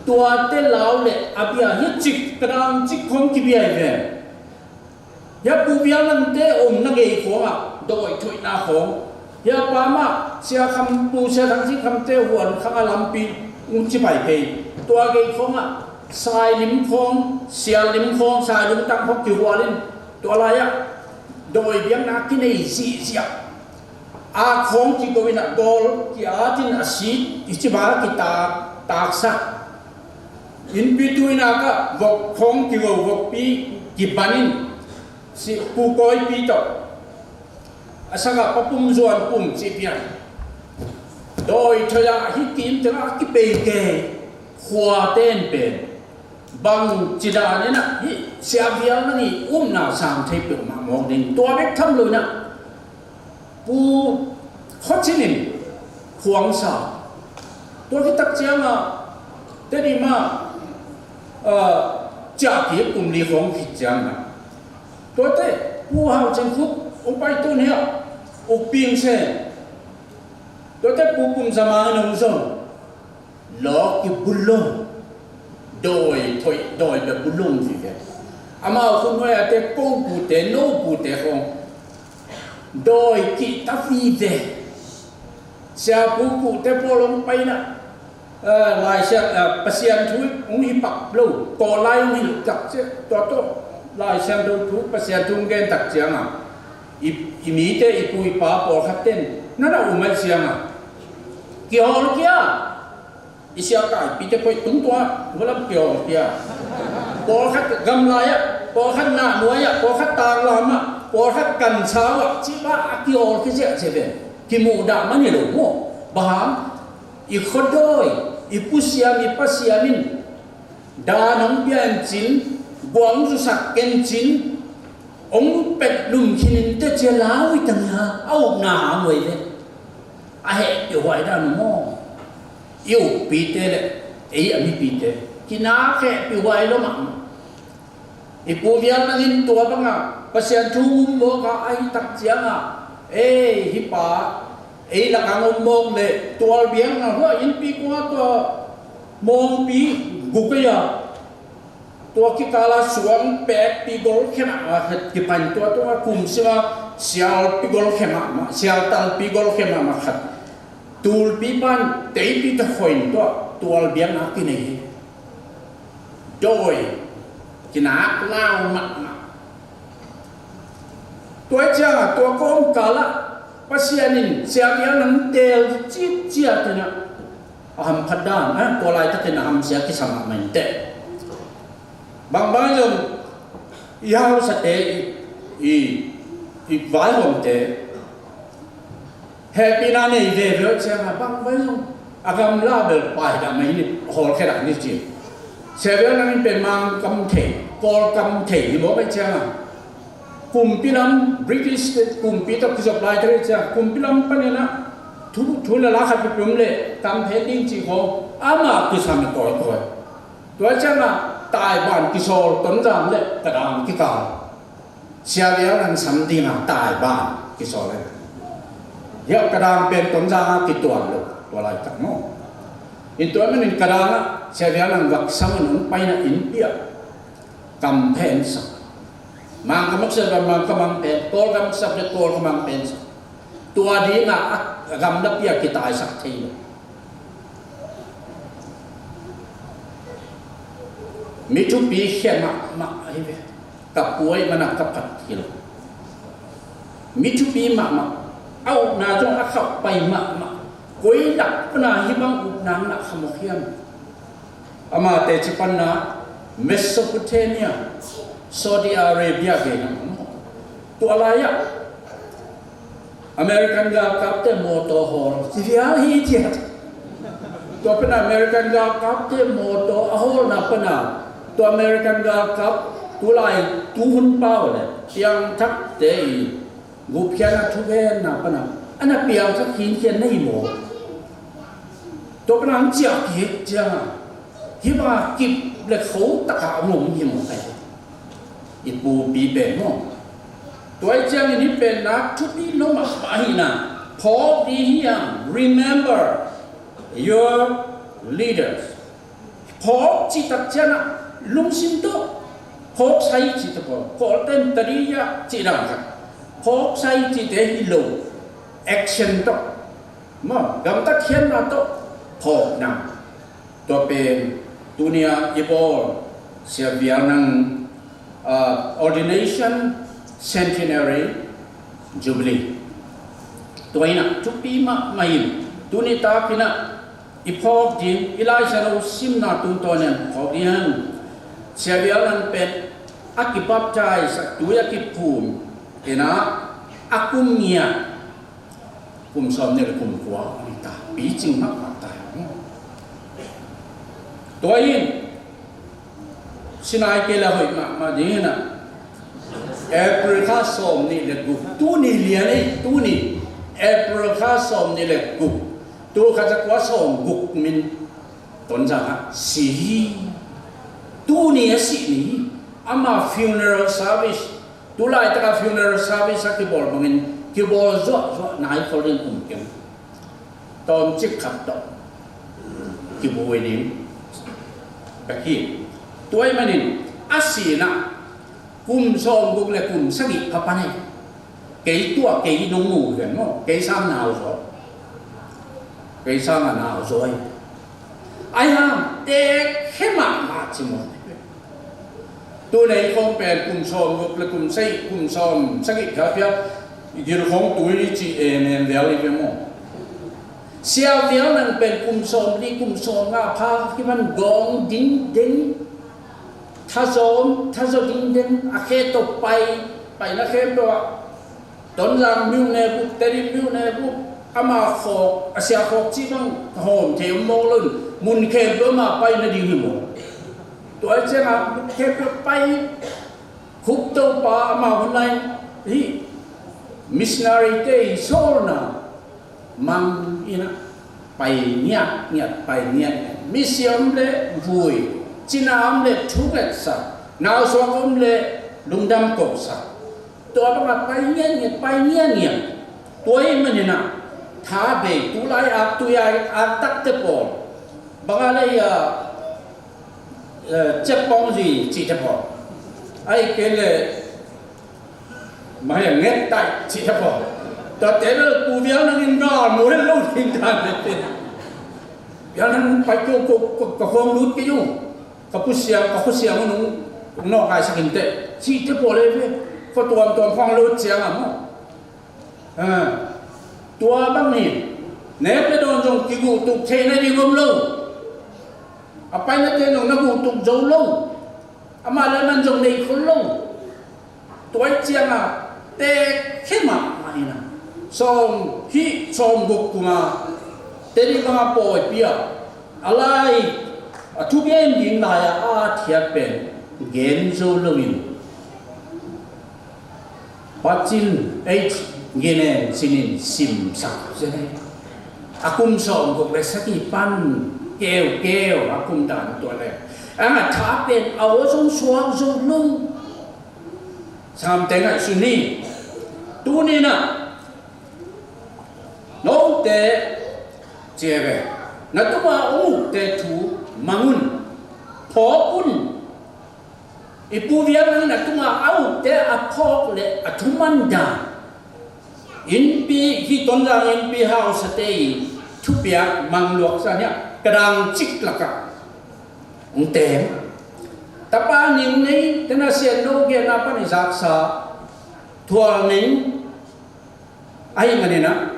tuate lau leh a bia hi cik, ka dang cik khong kibia hi ve. Hia Pu Vial Nangte omna gei khawngah dawi thoihna khawng, hia Pa mah Sia Kham, Pu Sia Thang Zik Khamte huan khang a lampi ung ci pai phei. Tua gei khawngah Sailim khawng, Siallim khawng, Sailung tang khawng kihual in, tua lai-ah dawi biakna kinei zihziah. A khawng kigo in a gawl ki-at in a sik i ci bang a kitak, taksak. Innpi tu-in a kah vok khawng kigo, vokpi kiban in, si, Pu Kawipi tawh a sakah Pa Pum Zuan Pum cih pian dawi thoih-ah hih kim tengah a kipei kei khuate in pen bang ci dan in ah hih Sia Vial Nang i upna sang thei peuhmah mawk ding. Tua bek tham lo in ah Pu Khaw Cin in Khuang sa. Tua khit tak ciangah Tedim ah, ah, ciah kik kum li khawng khit ciangah, tuate Pu Hau Cin Khup hong pai tun hiah, Ukpi Ing Sen. Tuate Pu Pum Za Mang in hong zong. Lawk i bulung, dawi thoih, dawi bia bulung vive. Amau khun nuai-ate, ko pute, no pute khawng dawi kihta vive. Sia Pu Kuhte pawl hong pai in ah, eh, Lai Siang, eh, Pasian thu hong hi pak lo, kawh lai hong hilh tak ciah, tua tawh Lai Siangtho thu, Pasian thu hong gen tak ciangah i, i mite, i pu i pa pawlkhat ten na na um ahih ciangah kihawl kia. I sia kaipite koih tung tua, hua lam kiawl kia. Pawlkhat gamlai ah, pawlkhat nahnuai ah, pawlkhat tanglam ah, pawlkhat kansau ah, cih bang a kiawl kia ziahziah ve. Kimuhdah man hi lo maw. Bang hang, i khuadawi, i pusiam, i pasiam in dan hong pia in cin, guang zusak ken cin, hong pet lum khin in teh cia lau i tang hi a, a upna hang uh hi ve. A hehpihhuai dan uh maw. I ukpite le ei a mipite kinak hehpihhuai lua mahmah. I Pu Vial Nang in tua bangah Pasian thu um mawk a, ahih tak ciangah, ei, hih pa ei lakah hong om mawk leh tual biakna hua innpi kua tua mawngpi guk ei a, tua kikal a suang pekpi gol khe mahmah khat kipan, tua tungah kum sima sialpi gol khe mahmah, sialtalpi gol khe mahmah khat, tulpi pan teipi tawh khoi in tua tual biakna kinei hi. Dawi kinak lau mahmah. Tua ciangah tua kawmkal ah Pasian in Sia Vial Nang teel citciat in ah, a hamphat dan, eh, tua laitakin a hamsia kisa mahmah in teh. Bangbang zong i hausate, i, i, i vaihawmte hehpihna nei veve uh ciangah bangbang zong a gamla bel paidah mai ni, hawlkhia dah ni ci. Sia Vial Nang in pen Mangkam thei, Kawlkam thei hi mawk ahih ciangah kumpi lam, British te kumpi tawh kizop laitak ahih ciangah kumpi lam panin ah thu, thu le la khat pipi om leh kam phen ding cih khawng amah kisam hi kawikawi. Tua ciangah Taiban kisawl Tonzang le Kadang kikal. Sia Vial Nang sam dingah Taiban kisawl e. Hiah Kadang pen Tonzang ah kituan lo, tua laitak maw. In tua manin Kadang ah Sia Vial Nang vak sam in hong paina innpi ah kam phen sak. Mangkam ah kisap le Mangkam ah phen, Kawlkam ah kisap le Kawlkam ah phen sak. Tua dingah a, a gamlapi ah kitaisak thei lo. Mi thupi khia mahmah ahi ve. Ka puai mana ka phat hi lo. Mi thupi mahmah. A upna zong a khauh pai mahmah. Koi lak pana hih bang upna na khamawk hiam? Amah teci panna Mesopotamia, Saudi Arabia gei na om. Tua lai-ah American galkapte mawtaw hawl ci vial hi ciat. Tua pana American galkapte mawtaw a hawlna pana tua American galkap tulai tuhun pau le piangthakte i gupkhiatna thugenna pana a na piangthak khinkhian na hi maw? Tua pana ang ciah kik cianga hih banga kip le kho taka a ngom hi maw kai? I pupi pen maw? Tua i ciangin hih pen na thupi lo mahmah ahihna phawk ding hiam? Remember your leaders. Phawk cihtak ciangah lungsim tawh Phawksai cihte pawl, Kawlten tadiya cih dan khat. Phawksai cihte hi lo, action tawh, maw, gamtat khiatna tawh phawkna. Tua pen tunia i bawl Sia Vial Nang, ah, ordination centenary jubilee. Tua inah thupi mahmah in tuni takinah i phawk ding, i Lai Siangtho simna tungtawn in phawk ding. Sia Vial Nang pen a kibaptize, a tui a kiphum inah a kum ngiat kum sawm nih le kum kua a ni ta, picing mahmah ta. Tua in Sinai kei la hoih mahmah ding inah April kha sawm nih le guk, tuni lian ei, tuni April kha sawm nih le guk, tul khat za kua sawm guk min Tonzang ah si hi. Tuni a sih ni hi. Ama funeral service, tu laitaka funeral service a kibawl bangin kibawl zuahzuah nai khol ding um keng. Tawmcik khat tawh kibuai ding bek hi. Tua ahih manin a sihna kum sawm guk le kum sagih ka pan ei. Kei tua kei nong mu ven maw, kei sang nau zaw. Kei sang a nau zaw ei. Ai ha, te khe mahmah ci maw. Tu nei khong pen kum sawm guk le kum sagih, kum sawm sagih kha pia, i gil khong tui ci em em vial i ve maw. Sia Vial Nang pen kum sawm li, kum sawm nga pha kiman gawng ding ding. Thazawm, thazaw ding ding, a khe tawh pai, paina khe tawh ah Tonzang myone group, Tedim myone group, ama khawk, a sia khawk cih bang hawm thei om mawk lo in, mun khempeuh ama pai nading hi maw. Tua ciangah mun khempeuh pai, Cope Topa ama hun lai hi, missionary te i sawlna mang inah pai ngiat ngiat, pai ngiat ngiat. Misi om le vui, cina om le thungetsak, nausuak om le lungdam kosak. Tua bangah pai ngiat ngiat, pai ngiat ngiat. Tua ahih maninah tha bei, tulai aktui a aktakte pawl bangah le ia, eh, ciapawng zui cihte pawl, ahih kei le mah ia nget taih cihte pawl. Tuate bel Pu Vial Nang in gal mu het lo ding dan le te. Vial Nang pai ko, ko, ko, ka khawng lut kei uh. Ka pusiang, ka khusiang un ung nawk ngaisak inteh cihte pawl ei ve. Khuatuamtuam khawng lut ciangah maw. Ah, tua bang hi. Nek le dawn zong kiguhtuk theih nading om lo. A painate zong na guhtuk zo lo. Amah le amah zong nei khol lo. Tua ciangah tekkhe mahmah inah sawm hih sawm guk kuma Tedim bangah pawipi ah a lai, a thugen ding lai-ah a thiat pen gen zo loin Pacin H. Ginen cinin simsak zen ei. A kum sawm guk le sagih pan keukeu a kum dan tua le ang a tha pen a aw zong suak zo lo. Sangam te ngaihsun ni. Tuninah note cia ve, na tuma a ukte thu mang un, phawk un. I Pu Vial Nang in a tuma a ukte a phawk le a thuman dan, innpi, hi Tonzang innpi hausate i thupiak mang luaksa nia ka dang cik lakah hong teng. Tapa ning nei, tena sian no giatna pan i zaksa thual ning, ahi maninah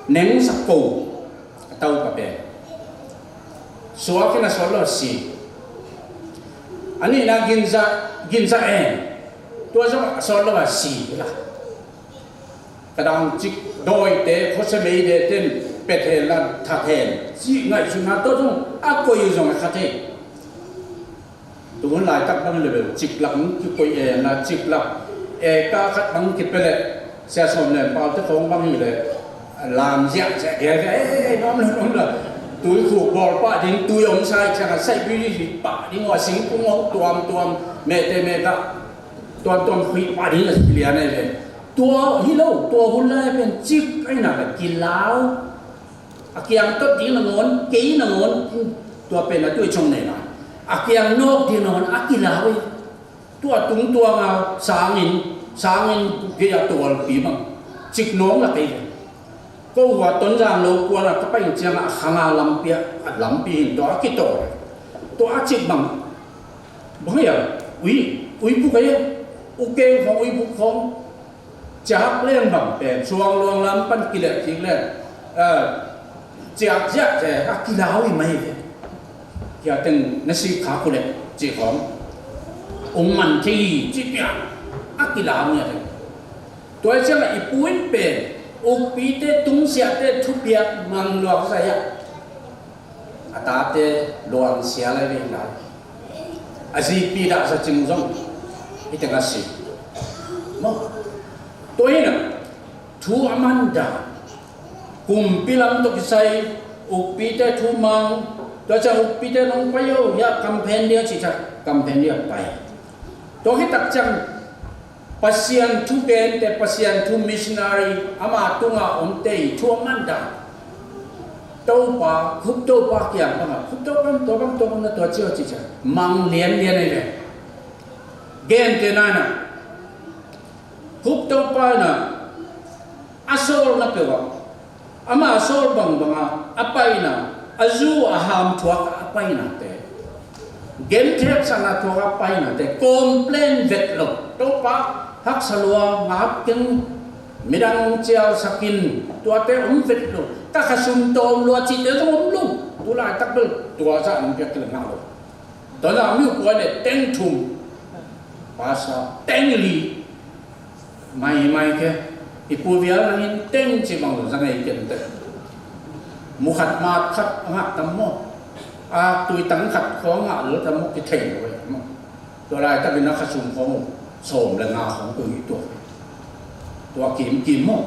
neng sak ko a tau ka pen. Suak in a sawt lo a si. A nihna ginza, ginza en. Tua zong a sawt lo a si la. Ka dang cik dawite, khuasia meide ten pet hen la that hen. Cih ngaihsutna tawh zong a koi zong a khat thei. Tuhun laitak bang le bel ciklak kikoih e na, ciklak e ka khat bang kipia le, Sia Sawm Lem Pau te khawng bang hi le lam ziahziah dia, eh, eh, eh, nuam lo, nuam lo. Tuikhuk bawl pah ding, tui om sai ciang a saihpui pah ding, a singkung hong tuamtuam, mehte mehkah tuamtuam khuih pah ding a lian e ve. Tua hi lo, tua hun lai pen cik aina ka kilau. A kiang tot ding nangawn, kei nangawn, tua pen a tuicong nei lai. A kiang nawk ding nangawn a kilau hi. Tua tungtuang a sangin, sangin kei a tualpi bang cik nawng la kei ve. Ko hua Tonzang lo kuan a ka pai ciang a khanga lampi a, a lampi hin tua a kitaw. Tua a cik bang, bang ia, ui, ui puk ei, u keng khong, ui puk khong, ciak leng bang pen, suang luang lam pan kileh kik leng, eh, ciak ziak te, a kilau i mai ve. Kia teng na sik khak uh leh, cik khong, ung man thei hi, cik piang, a kilau nia te. Tua ciang a i pu in pen, ukpite tungsiahte thupiak mang luak zai a. A tate luangsia lai ve lai. A zipi dah sa cing zong, i teng a si. Maw. Tua hi na, thu a man dan. Kumpi lam tawh kisai, ukpite thu mang, tua ciang ukpite nong pai o, hia campaign dia cih ciang, campaign dia pai. Tua khit tak ciang, Pasian thu gente, Pasian thu missionary, ama tunga omte i thu a man dan. Topa, khup Topa kiang bang a, khup Topa, tua bang, tua bang na tua cia cih ciang. Mang lianlian ei ve. Gente na na. Khup Topa na. A sawl na peuh a, ama sawl bangbang a, a paina, a zu a ham thuak a paina te, gentheihsakna thuak a paina te, complain vet lo. Topa, haksa lua, ngak keng, midang cialsak in, tuate om vet lo. Ka khasum tawm lua cihte zong om lo. Tulaitak bel, tua zah nong piak kei le ngak lo. Tua na mi uh kuai le teng thum, pasa teng li, mai mai ke, i pu vial nangin teng ci bang lo zang ei ken te. Mu khat mat khat a ngah tam maw. A tui tang khat khawng ngah lo tam maw, kithei lo ei maw. Tua laitak in a khasum khawng uh, sawm le nga khawng tui tua. Tua kim kim maw.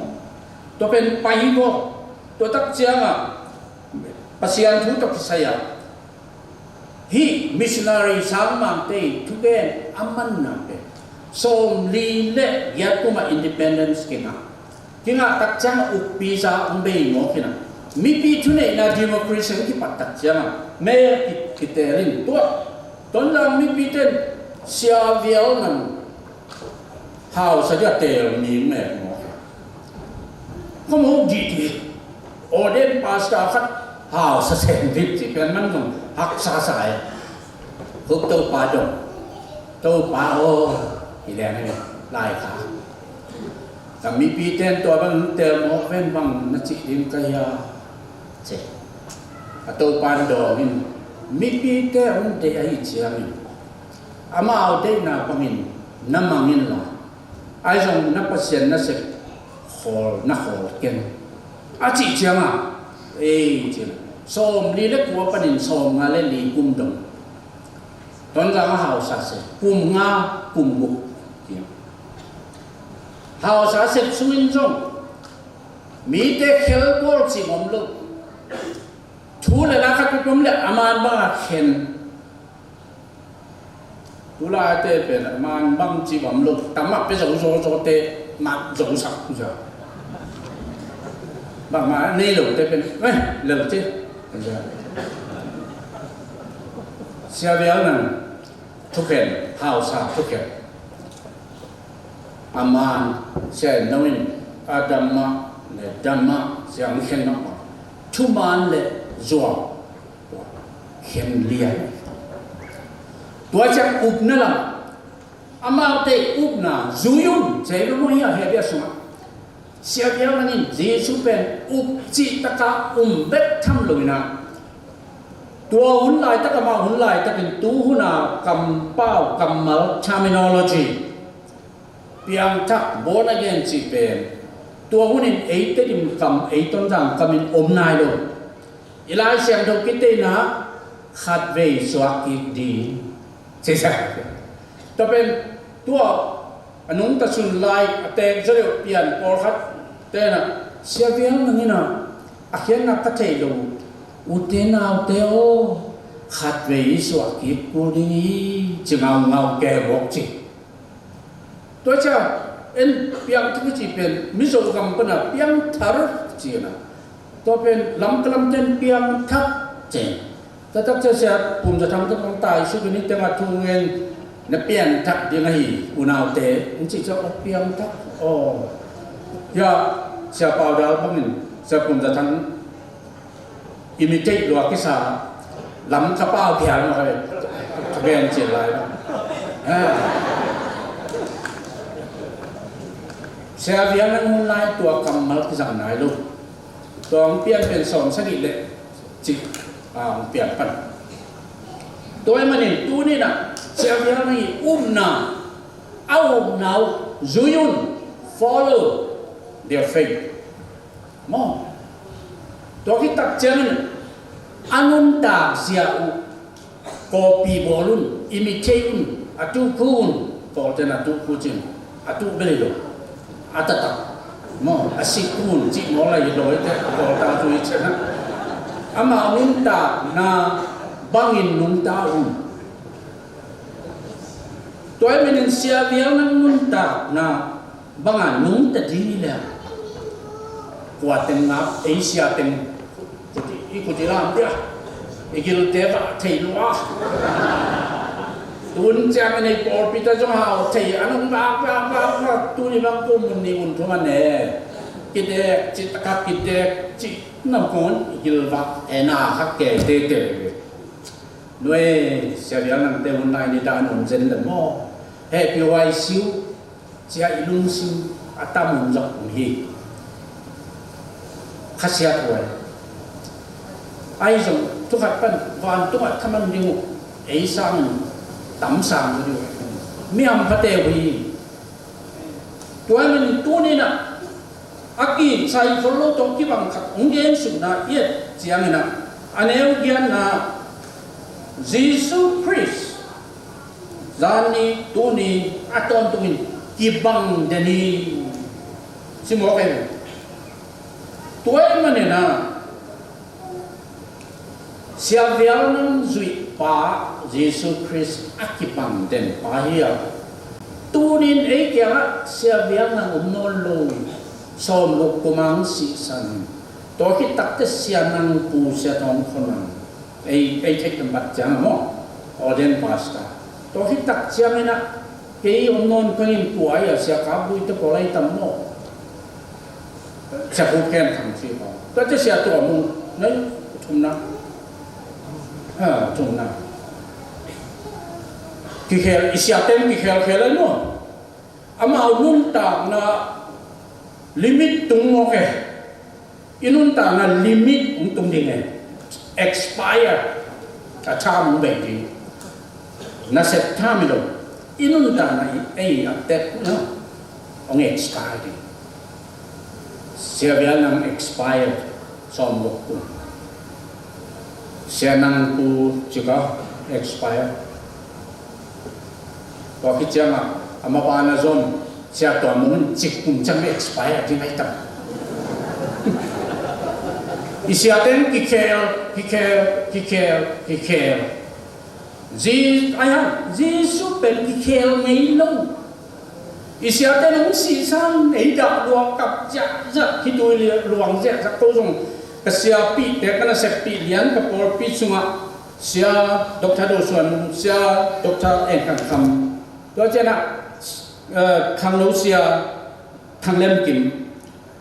Tua pen pai hi maw. Tua tak ciang a, Pasian thu tawh kisai a, hih missionary sangmangte i thugen a manna pen, sawmli le giat kum a independence kingah. Kingah tak ciang a ukpi za hong bei mawk hi na. Mipi thuneihna democracy hong kipat tak ciang a, mel ki, kitel in tua. Tonzang mipite in Sia Vial Nang hausa dia teel mi mek mawk hi. Khuamo dih dih. Ordained pastor khat hausa sem dih cih pen man zong haksa sa hi. Huk Topa dong. Topa aw, hi lian hi lai kha. Ka mipite in tua bang teel mawk ven bang na cih ding ka hia. Ci. A Topa in dawng in, mipite hong deih ahih ciangin, amau deihna bangin na mang inla, ahi zong na Pasian nasep khawl na khawl keng. A cih ciangin, ei ci, sawmli le kua panin sawmnga le li kum dong. Tonzang a hausa sep, kum nga, kum guk. Hausa sep sungin zong, mite khelbawl cih om lo. Thu le la khat peuh om le a man bang a khen. Tulaite pen a man bang ci bang lo, tam a pe zo zo zo te mat zo sak cia. Bang ma nei lo te pen, eh, lo te. Sia Vial Nang thukhen, hausa thukhen. A man, Sia In Nong in, a dam mah, le dam mah, siang khen mah, thuman le zuang. Khen lian. Tua ciang upna lam. Amaute upna zui un, cei lo mo hi a he bia sungah. Sia Vial Nang in Jesu pen up cih taka um bek tham lo ina. Tua hun laitak, ama hun laitakin tu huna kampau, kammal, terminology. Piangthak, born again cih pen. Tua hunin eite dim kam, ei Tonzang kamin om nai lo. I Lai Siangtho kiteina khatvei suak kik ding. Ci sa. Tua pen tua a nungta sun lai a teek zaw deuh pian pawlkhat tena Sia Vial Nang ina a khiatna ka thei lo. Ute naute aw, khatvei i suak kik kul ding hi, ci ngaungau ke bawk ci. Tua cia en piangthak i ci pen Mizo gam pana piangthar ci na. Tua pen Lamka lamten piangthak ci. Taktak cia sia Pum Za Thang te pang tai suk in i tengah thu ngen Na pianthak ding ahi unaute, in cih ciang, aw, pianthak, aw. Ya, Sia Pau Dal bangin, Sia Pum Za Thang imitate lua kisa, lam ka pau phial mah ka ve, ka gen cil lai lo. Ha. Sia Vial Nang Hun lai tua kammal kizang nai lo. Tua hong pian pen sawm sagih le cik, ah, hong pian pan. Tua ahih manin tuni-in ah Sia Vial Nang i upna, a upna uh zui un, follow their faith. Maw. Tua khit tak ciangin a nuntak zia uh copy bawl un, imitate un, a tuh khu un, Pawlte'n a tuh khu ci-in, a tuh bel hi lo, a taktak. Maw, a sik khu un cih maw lai hi lo, hi teh, Pawlte a tuh hi ciangin. Amau nuntakna bangin nungta un. Tua ahih manin Sia Vial Nang nuntakna banga nungta ding hi leh, kua teng ngap, ei sia teng, kuti, i kuti lam dia, i gilte va thei lua. Tun ciang i nei pawlpi ta zong hau thei, a nung vak, vak, vak, vak, tuni bang kum mun nih mun thum a ne. Kidek, cih taktak kidek, cih nam kun, i gil vak, e na khak kei tete. Nuai, Sia Vial Nangte hun lai ni dan om zen leh maw. Hehpih huai siu, cia i lungsim a tam hun zong om hi. Khasiat huai. Ahi zong, thu khat pan, vantungah thaman ding uh, ei sangin, tam sang ding uh. Mi hamphate uh hi. Tua ahih manin tuni-in ah, a kisai khol lo tawh kibang khat hong gensukna i et ciangin ah, a neu giatna, Jesu Khrist zanni tuni a tawntungin kibang den hi, ci mawk ei. Tua ahih manin ah, Sia Vial Nang zuih pa Jesu Khrist a kibang den pa hi a. Tuni-in ei kiangah Sia Vial Nang om nawn lo, sawmguk kum a hong sihsan. Tua khit tak teh Sia Nang Pu, Sia Thawng Khua Nang. Ei, ei theih tampat ciang maw. Ordained pastor. Tua khit tak ciangin ah, kei om nawn kangin kua hi a, Sia Kap Lui te pawl ahi tam maw. Sia Pu Khen Thang ci ko. Tua teh Sia Tua Mung, nai, thumna. Ha, thumna. Kikhel, i siate'n kikhelkhel ahi maw. Amau nuntakna limit tung mawk e. I nuntakna limit hong tung ding e. Expire. A term hong bei ding. Nasep term hi lo. I nuntakna i, ei, a tek, no? Hong expire ding. Sia Vial Nang expire. Sawmguk kum. Sia Nang Pu Cika expire. Tua khit ciangah, a mapana zong, Sia Tua Mung in cik kum ciang expire ding ahi tam. I siate'n kikhel, kikhel, kikhel, kikhel. Ji-, ai hang, Jesu pen kikhel ngei lo. I siate'n hong sihsan, ei dah lua kap ziahziah, khitui luang ziahziah, ko zong ka siapihte, ka naseppih lian, ka pawlpi sungah, Sia Doctor Do Suan, Sia Doctor Eng Kang Kham. Tua ciangah, eh, Khangno Sia Thang Lem Kim.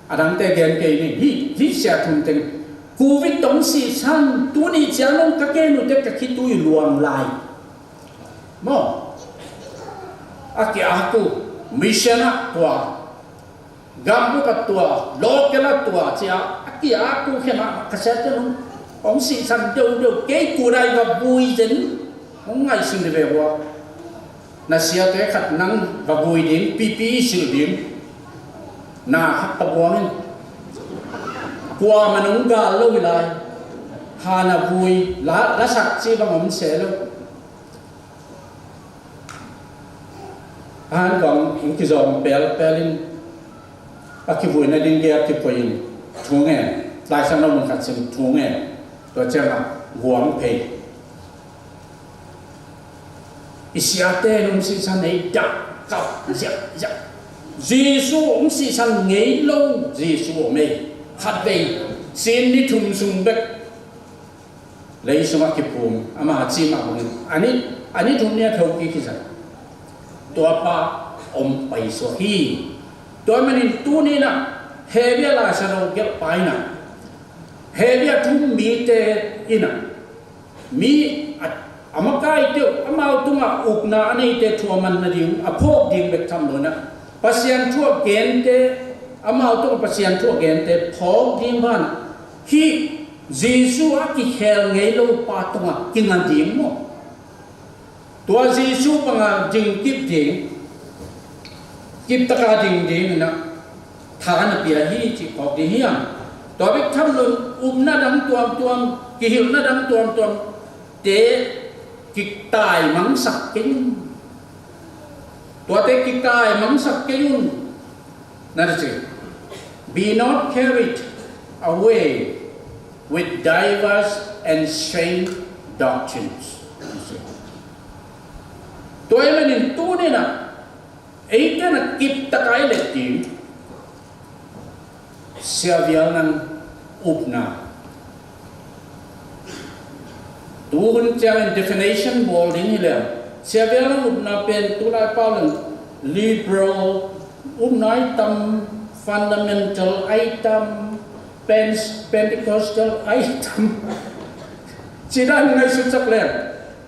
A dangte gen kei ni, hih, hih sia thum teng. Covid tawh hong sihsan, tuni ciang hong ka gen uh teh ka khitui luang lai. Maw. A ki-ak uh, mission ah tua. Gam uk ah tua, local ah tua, ci-a, a ki-ak uh khen a, ka siate'n hong, hong sihsan deuhdeuh, kei kudai va vui zen, hong ngaihsun dih ve ua. Na siate khat nang va vui ding, P P E silh ding. Na khat pabuang in. Kuamah nong gal lo hi lai. Hana vui, la, lasak ci bang om se lo. Ahan kuang in kizawm pelpel in. A kivuina ding gei a kipoi in. Thu ngen. Lai Siangtho mun khat sim thu ngen. Tua ciangah guang phei. I siate'n hong sihsan ei dah kap ziahziah. Jesu hong sihsan ngei lo, Jesu om ei. Khatvei, sin ni thum sung bek. Lei sungah kiphum, ama cih mah bangin. A ni, a ni thum ni a thokik hi zah. Tua pa om paisuak hi. Tua manin tuni-in ah Hebru laisiangtho gelhpa in ah, Hebru thu-um mite in ah, mi a, a makaite uh, amau tungah ukna a neite thu a man nading, a phawk ding bek tham lo-in ah, Pasian thu a gente, amau tungah Pasian thu a gente phawk ding banah, hih Jesuh a kikhel ngei lo pa tungah kinga ding maw? Tua Jesuh banga dingkip ding, kiptaka ding ding in ah tha na pia hi cih phawk ding hiam? Tua bek tham loin upna dang tuamtuam, kihilhna dang tuamtuam te kitaimangsak kei un. Tuate kitaimangsak kei un. Na ci. Be not carried away with diverse and strange doctrines. Tua ahih manin tuni-in ah eite na kiptaka i let ding, Sia Vial Nang upna. Tuhun ciangin definition bawl ding hi leh, Sia Vial Nang upna pen tulai pau leng liberal upna ahi tam, fundamental ahi tam, Pen-, Pentecostal ahi tam. Ci dan ngaihsut sak leh,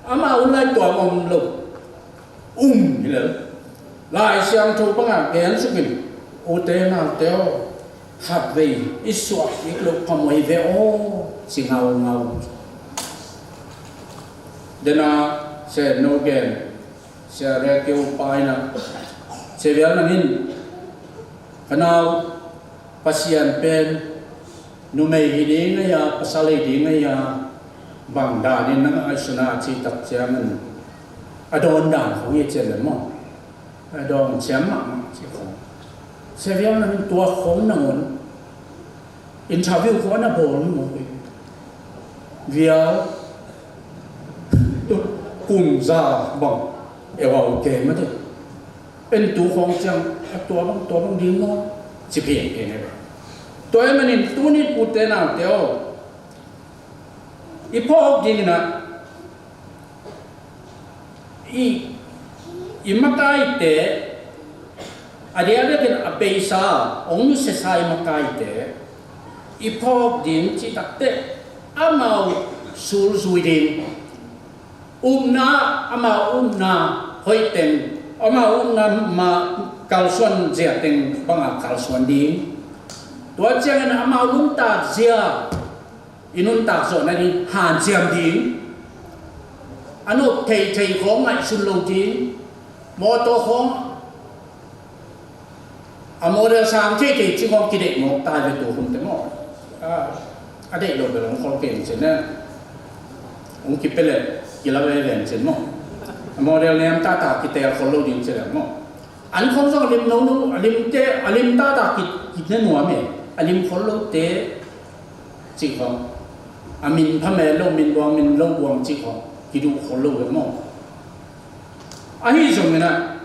amah hun lai tuam om lo. Um hi lel. Lai Siangtho bangah gen sukin, ute naute aw, khatvei i suah kik loh phamawh hi ve aw, ci ngaungau. Dena Sia No gen, Sia Rekeu pa in ah, Sia Vial Nang in, ka nau, Pasian pen numei hi ding a, pasal hi ding a, bang danin na ngaihsun a cih tak ciangin a dawn dan khong hi cian leh maw? A dawn ciam mahmah cih khong. Sia Vial Nang in tua khong nangawn interview khong a na bawl ni maw? Vial, kum za bang e wau ke mate. En tu khong ciang, a tua bang, tua bang ding maw? Ci pian pian e. Tua ahih manin tuni ute naute aw, i phawk ding in ah, i, i makaite, a diakdiakin a beisa, hong nusiasa i makaite i phawk ding cih takteh, amau sulzui ding. Upna, amau upna hoih teng, amau upna mah kalsuan zia teng banga kalsuan ding. Tua ciangin amau nuntak zia i nuntak zawh nading hanciam ding. A nop theithei khawng ngaihsun lo ding. Mawtaw khawng a model sang theithei cih khawng kideih mawk ta ve tu hun te maw? A, a deih lo bel hong khol kei cin e. Hong kipia leh kila veve cin maw? A model niam tata kiteel khol lo ding cin e maw? An khawng zong a lim nono, a limte, a lim tata ki, kine nuam e. A lim khol lote cih khawng, a min phamel lo, min buang, min lo buang cih khawng kiduh khol lo ve maw? Ahi zongin ah,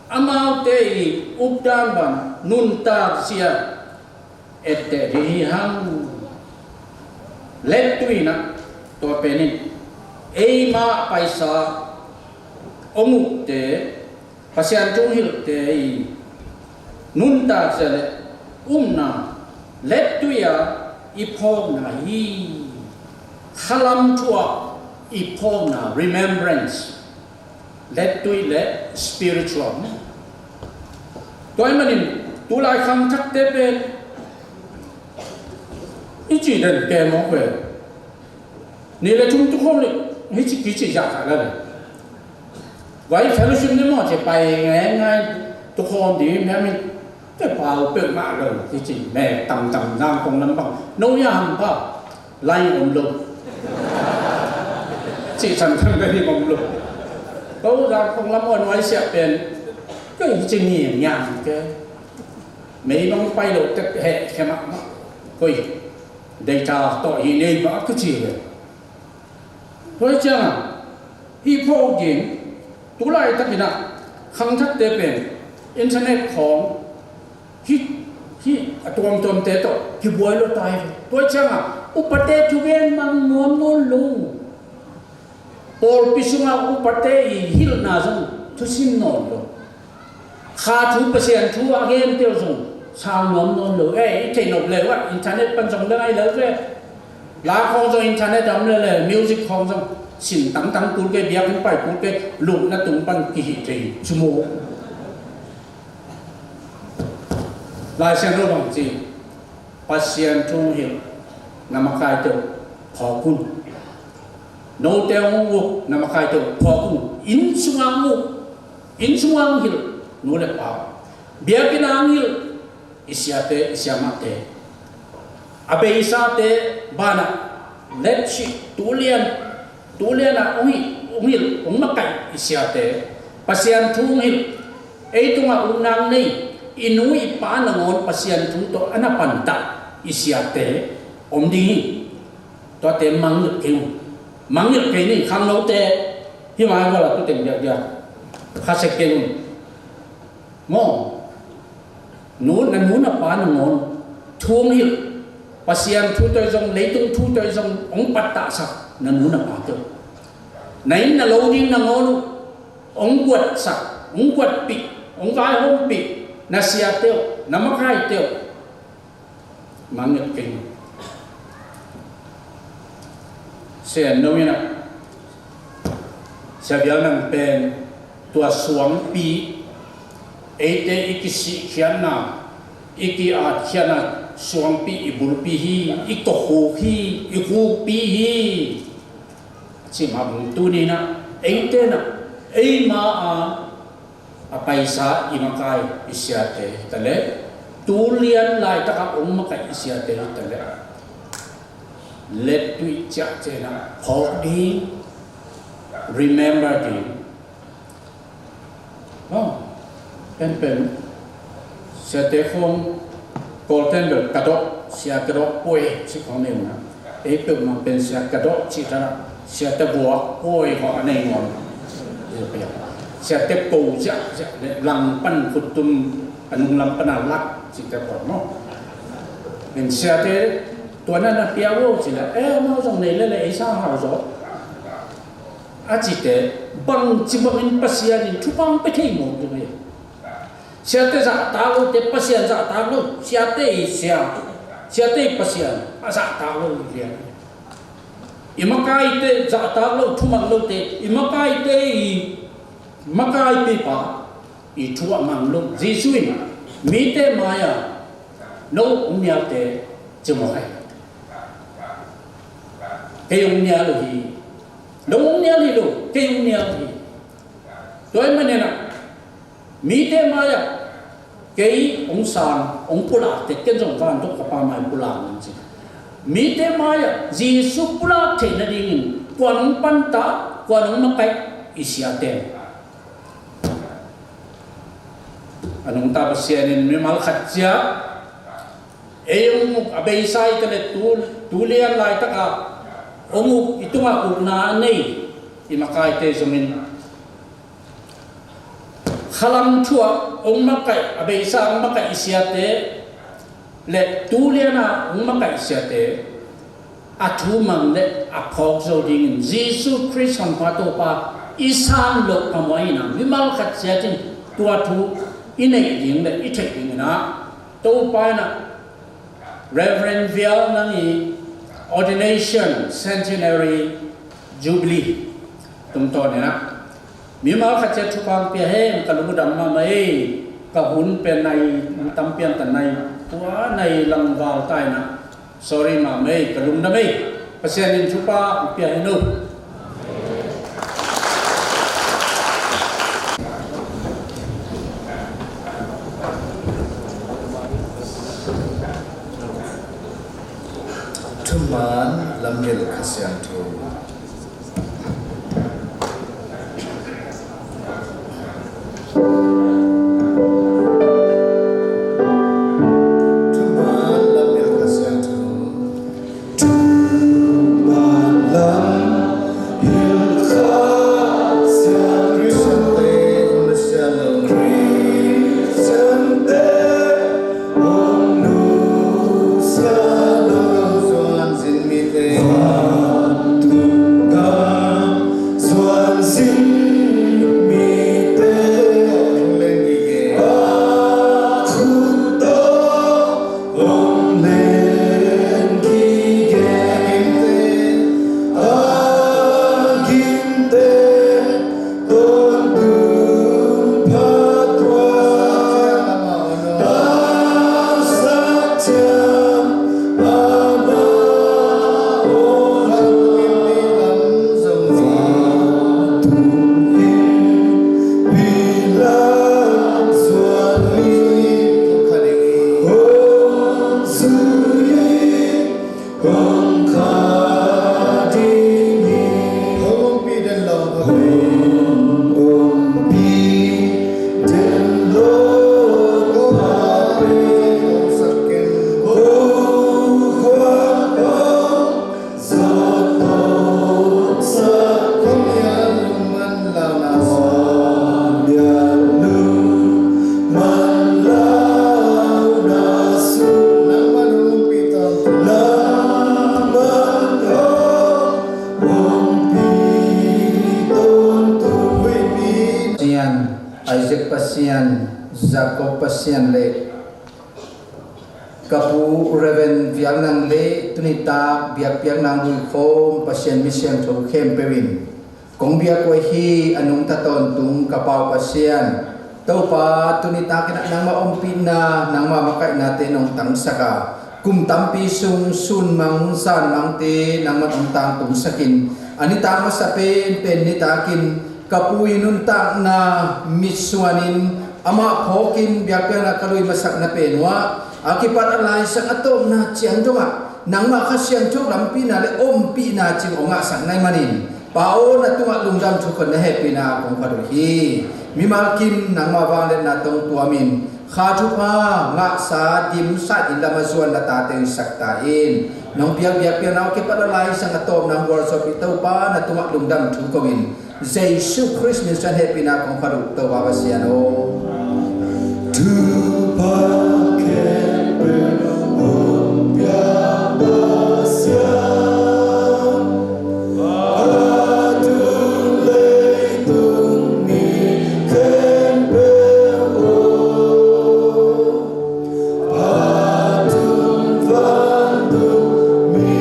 amaute i updan bang nuntak zia etteh ding hi hang. Lettui in ah, tua pen in eima paisa hong ukte, Pasian thu hilhte i nuntak zia le upna, lettui a i phawkna hi. Khalam thu ah i phawkna, remembrance, lettui le spiritual. Tua ahih manin tulai khangthakte pen i cih den ke mawk ve. Nih le thum tukhawm le, hih ci kici zah khat la le. Vai fellowship ni maw ci pai ngaingai tukhawm ding, mi a min te pau peuhmah lo, hih ci me tamtam Zangkong lam bang. No ya ham pa, lai om lo. Ci san san le ni om lo. Ko Zangkong lam on vai siap pen. Ko hih ci ngiam ngiam ke. Mei bang pai lo tek he, he mahmah. Koi. Data tawh hi nei mah a kici ve. Tua ciangin hih phawk ding, tulai takin ah khangthakte pen internet khawng hih, hih a tuamtuamte tawh kibuai lo tai ve. Tua ciangin upate thugen mang nuam nawn lo. Pawlpi sungah upate i hilhna zong Thusim nawn lo. Kha thu, Pasian thu a gen teuh zong sang nuam nawn lo. Eh, i theih nop leh ah internet pan zong le ngai lo ve. La khawng zong internet a om leh leh music khawng zong sin tangtang kul kei, biakinn pai kul kei, lupna tung pan kihih thei hi. Cu maw? Lai Siangtho bang ci, Pasian thu hong hilh na makaite uh phawk un. Note hong uk na makaite uh phawk un. Inn sungah hong uk, inn sungah hong hilh nu le pa. Biakinn ah hong hilh i siate, i siamahte. A beisate banah letcih tulian, tulian ah hong hilh, hong hilh, hong makaih i siate. Pasian thu hong hilh, ei tungah ukna nei, i nu i pa nangawn Pasian thu tawh a na pantah i siate om ding hi. Tuate mangngilh kei un. Mangngilh kei ni, khangnote. Hih mai vala tu teng diakdiak kha sek kei un. Maw? Nu, na nu na pa nangawn thu hong hilh, Pasian thu tawh zong, leitung thu tawh zong hong pattahsak na nu na pa tawh. Na inn na lo ding nangawn uh hong guatsak, hong guatpih, hong vaihawmpih na siate uh, na makaite uh. Mangngilh kei. Sian no ina, Sia Bial Nang pen tua suangpi, eite i kisihkhiatna, i ki-atkhiatna suangpi i bulpi hi, i kokhuk hi, i khukpi hi. Cimah bung tuni na, eite na, eima a a paisa i makai i siate hi ta leh, tu lian laitakah hong makai i siate hi ta leh, let tuih ciah ciahna phawk ding, remember ding. Oh, penpen siate khong Kawlten bel ka dawh, sia ka dawh puai ci khong nei uh na. Ei peuhmah pen sia ka dawh ci ta, sia te buak puai khong a nei nuam. Sia te ko ziahziah le lang pan khuttum a nunglam pan a lak ci te khong maw. Pen siate tua na na pia uh ci le, eh, amau zong nei le le ei sa hau zaw a cite, bangci bangin Pasian in thupha hong pia thei mawk ding hi. Siate zahtak lote Pasian zahtak lo, siate i sia, siate i Pasian a zahtak lo hi lian. I makaite zahtak lo, thuman lote, i makaite i makaipipa i thu a mang lo. Jesuh in mite mai-ah no hong nialte cimawh ahi. Kei hong nial uh hi. No hong nial hi lo, kei hong nial uh hi. Tua ahih manin ah mite mai-ah kei hong sang, hong pulak teh ken zong vantung ka Pa mai pulak ning ci. Mite mai-ah Jesuh pulak theih nadingin kuan hong pantah, kuan hong makaih i siate. A nungta Pasian in mimal khat ciat ei hong uk, a beisa i ta le tu, tu lian laitakah hong uk, i tungah ukna a nei i makaite zongin khalam thu-ah hong makaih, a beisa hong makaih i siate le tu lianah hong makaih i siate a thu mang le a phawk zo dingin Jesuh Khrist Honpa Topa i san loh a muai inah mimal khat ciat in tua thu i neih ding le i theih dingin ah Topa inah Reverend Vial Nang i ordination centenary jubilee tungtawn inah mimal khat ciat thupha hong pia hen, ka lungdam mahmah ei. Ka hun pen nai tampian ta nai, tua nai langval ta inah sorry mahmah ei, ka lungdam ei. Pasian in thupha hong pia hen uh. Thuman lamgel Kha Siangtho. Thuman lamgel Kha Siangtho. Thuman lamgel Kha Siangtho. Christian te, Christian te. Kong kha ding hi. Hong ompih den lo. Hong ompih den lo. Kong kha ding hi. Kong kha ding hi. Pasian, Isaac Pasian, Jacob Pasian le ka pu Reverend Vial Nang le tuni tak biakpiak nang lui khawm Pasian mi siangtho khempeuh in kong biak uh ahi a nungta tawntung ka pau Pasian, Topa, tuni takin ah nangmah ompihna, nangmah makaihnate nong tangsak a, kum tampi sung sun mang zan mangte nangmah nong tangtungsakin, a nitak masa penpen nitakin ka pu i nuntakna mitsuanin amah phawkin biakpiakna ka lui masakna pen uh ah a kipat a laisang a tawpna ciang dongah nangmah Kha Siangtho lampina le ompihna cing hong ngahsak nai manin, Pa aw, na tungah lungdam thukhun na hehpihna kong phat uh hi. Mimal kim nangmah vangliatna tong tuamin kha thupha ngahsa dimsa in lam a zuan na tate uh sak ta in. Nong piak biakpiakna uh kipat a laisang a tawpna hong gualzawhpih Topa, na tungah lungdam thu ko in, Jesu Khrist min suang hehpihna kong phat uh Topa Pasian aw. Thupha khempeuh hong pia Pasian, a tung leitung mi khempeuh aw. Pathum vantung mi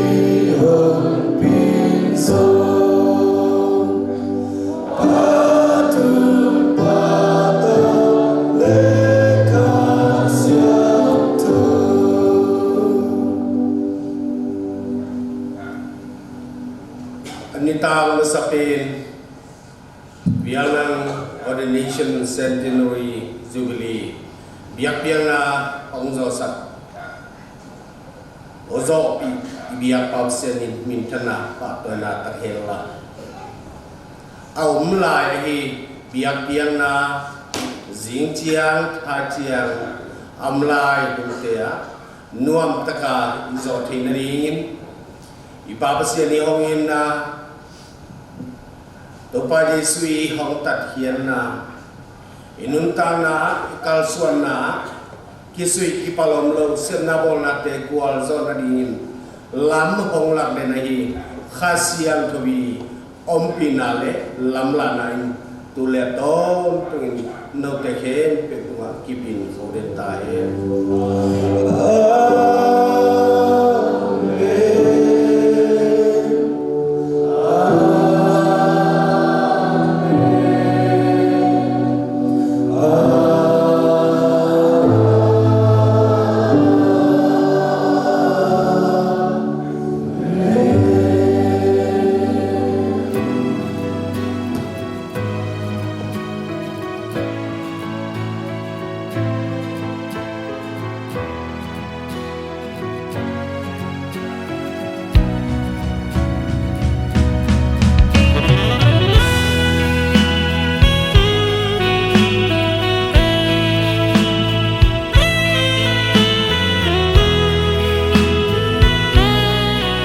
hong pin zong, pathum pata le Kha Siangtho. A nitak masa pen Vial Nang Ordination Centenary Jubilee biakpiakna hong zawhsak, hong zawhpih i biakpa Pasian in minthanna pahtawina tak hen la. A om lai ahi biakpiakna zing ciang, thai ciang a om lai hunte ah nuamtaka i zawh theih nadingin i Pa Pasian i hong itna, Topa Jesu i hong tatkhiatna, i nuntakna, i kalsuanna, kisuih kipalom lo siatna bawlnate gualzawh nadingin lam hong lak den ahi Kha Siangtho i ompihna le lamlahna in tu le a tawntungin note khempeuh tungah kipin zo den ta hen.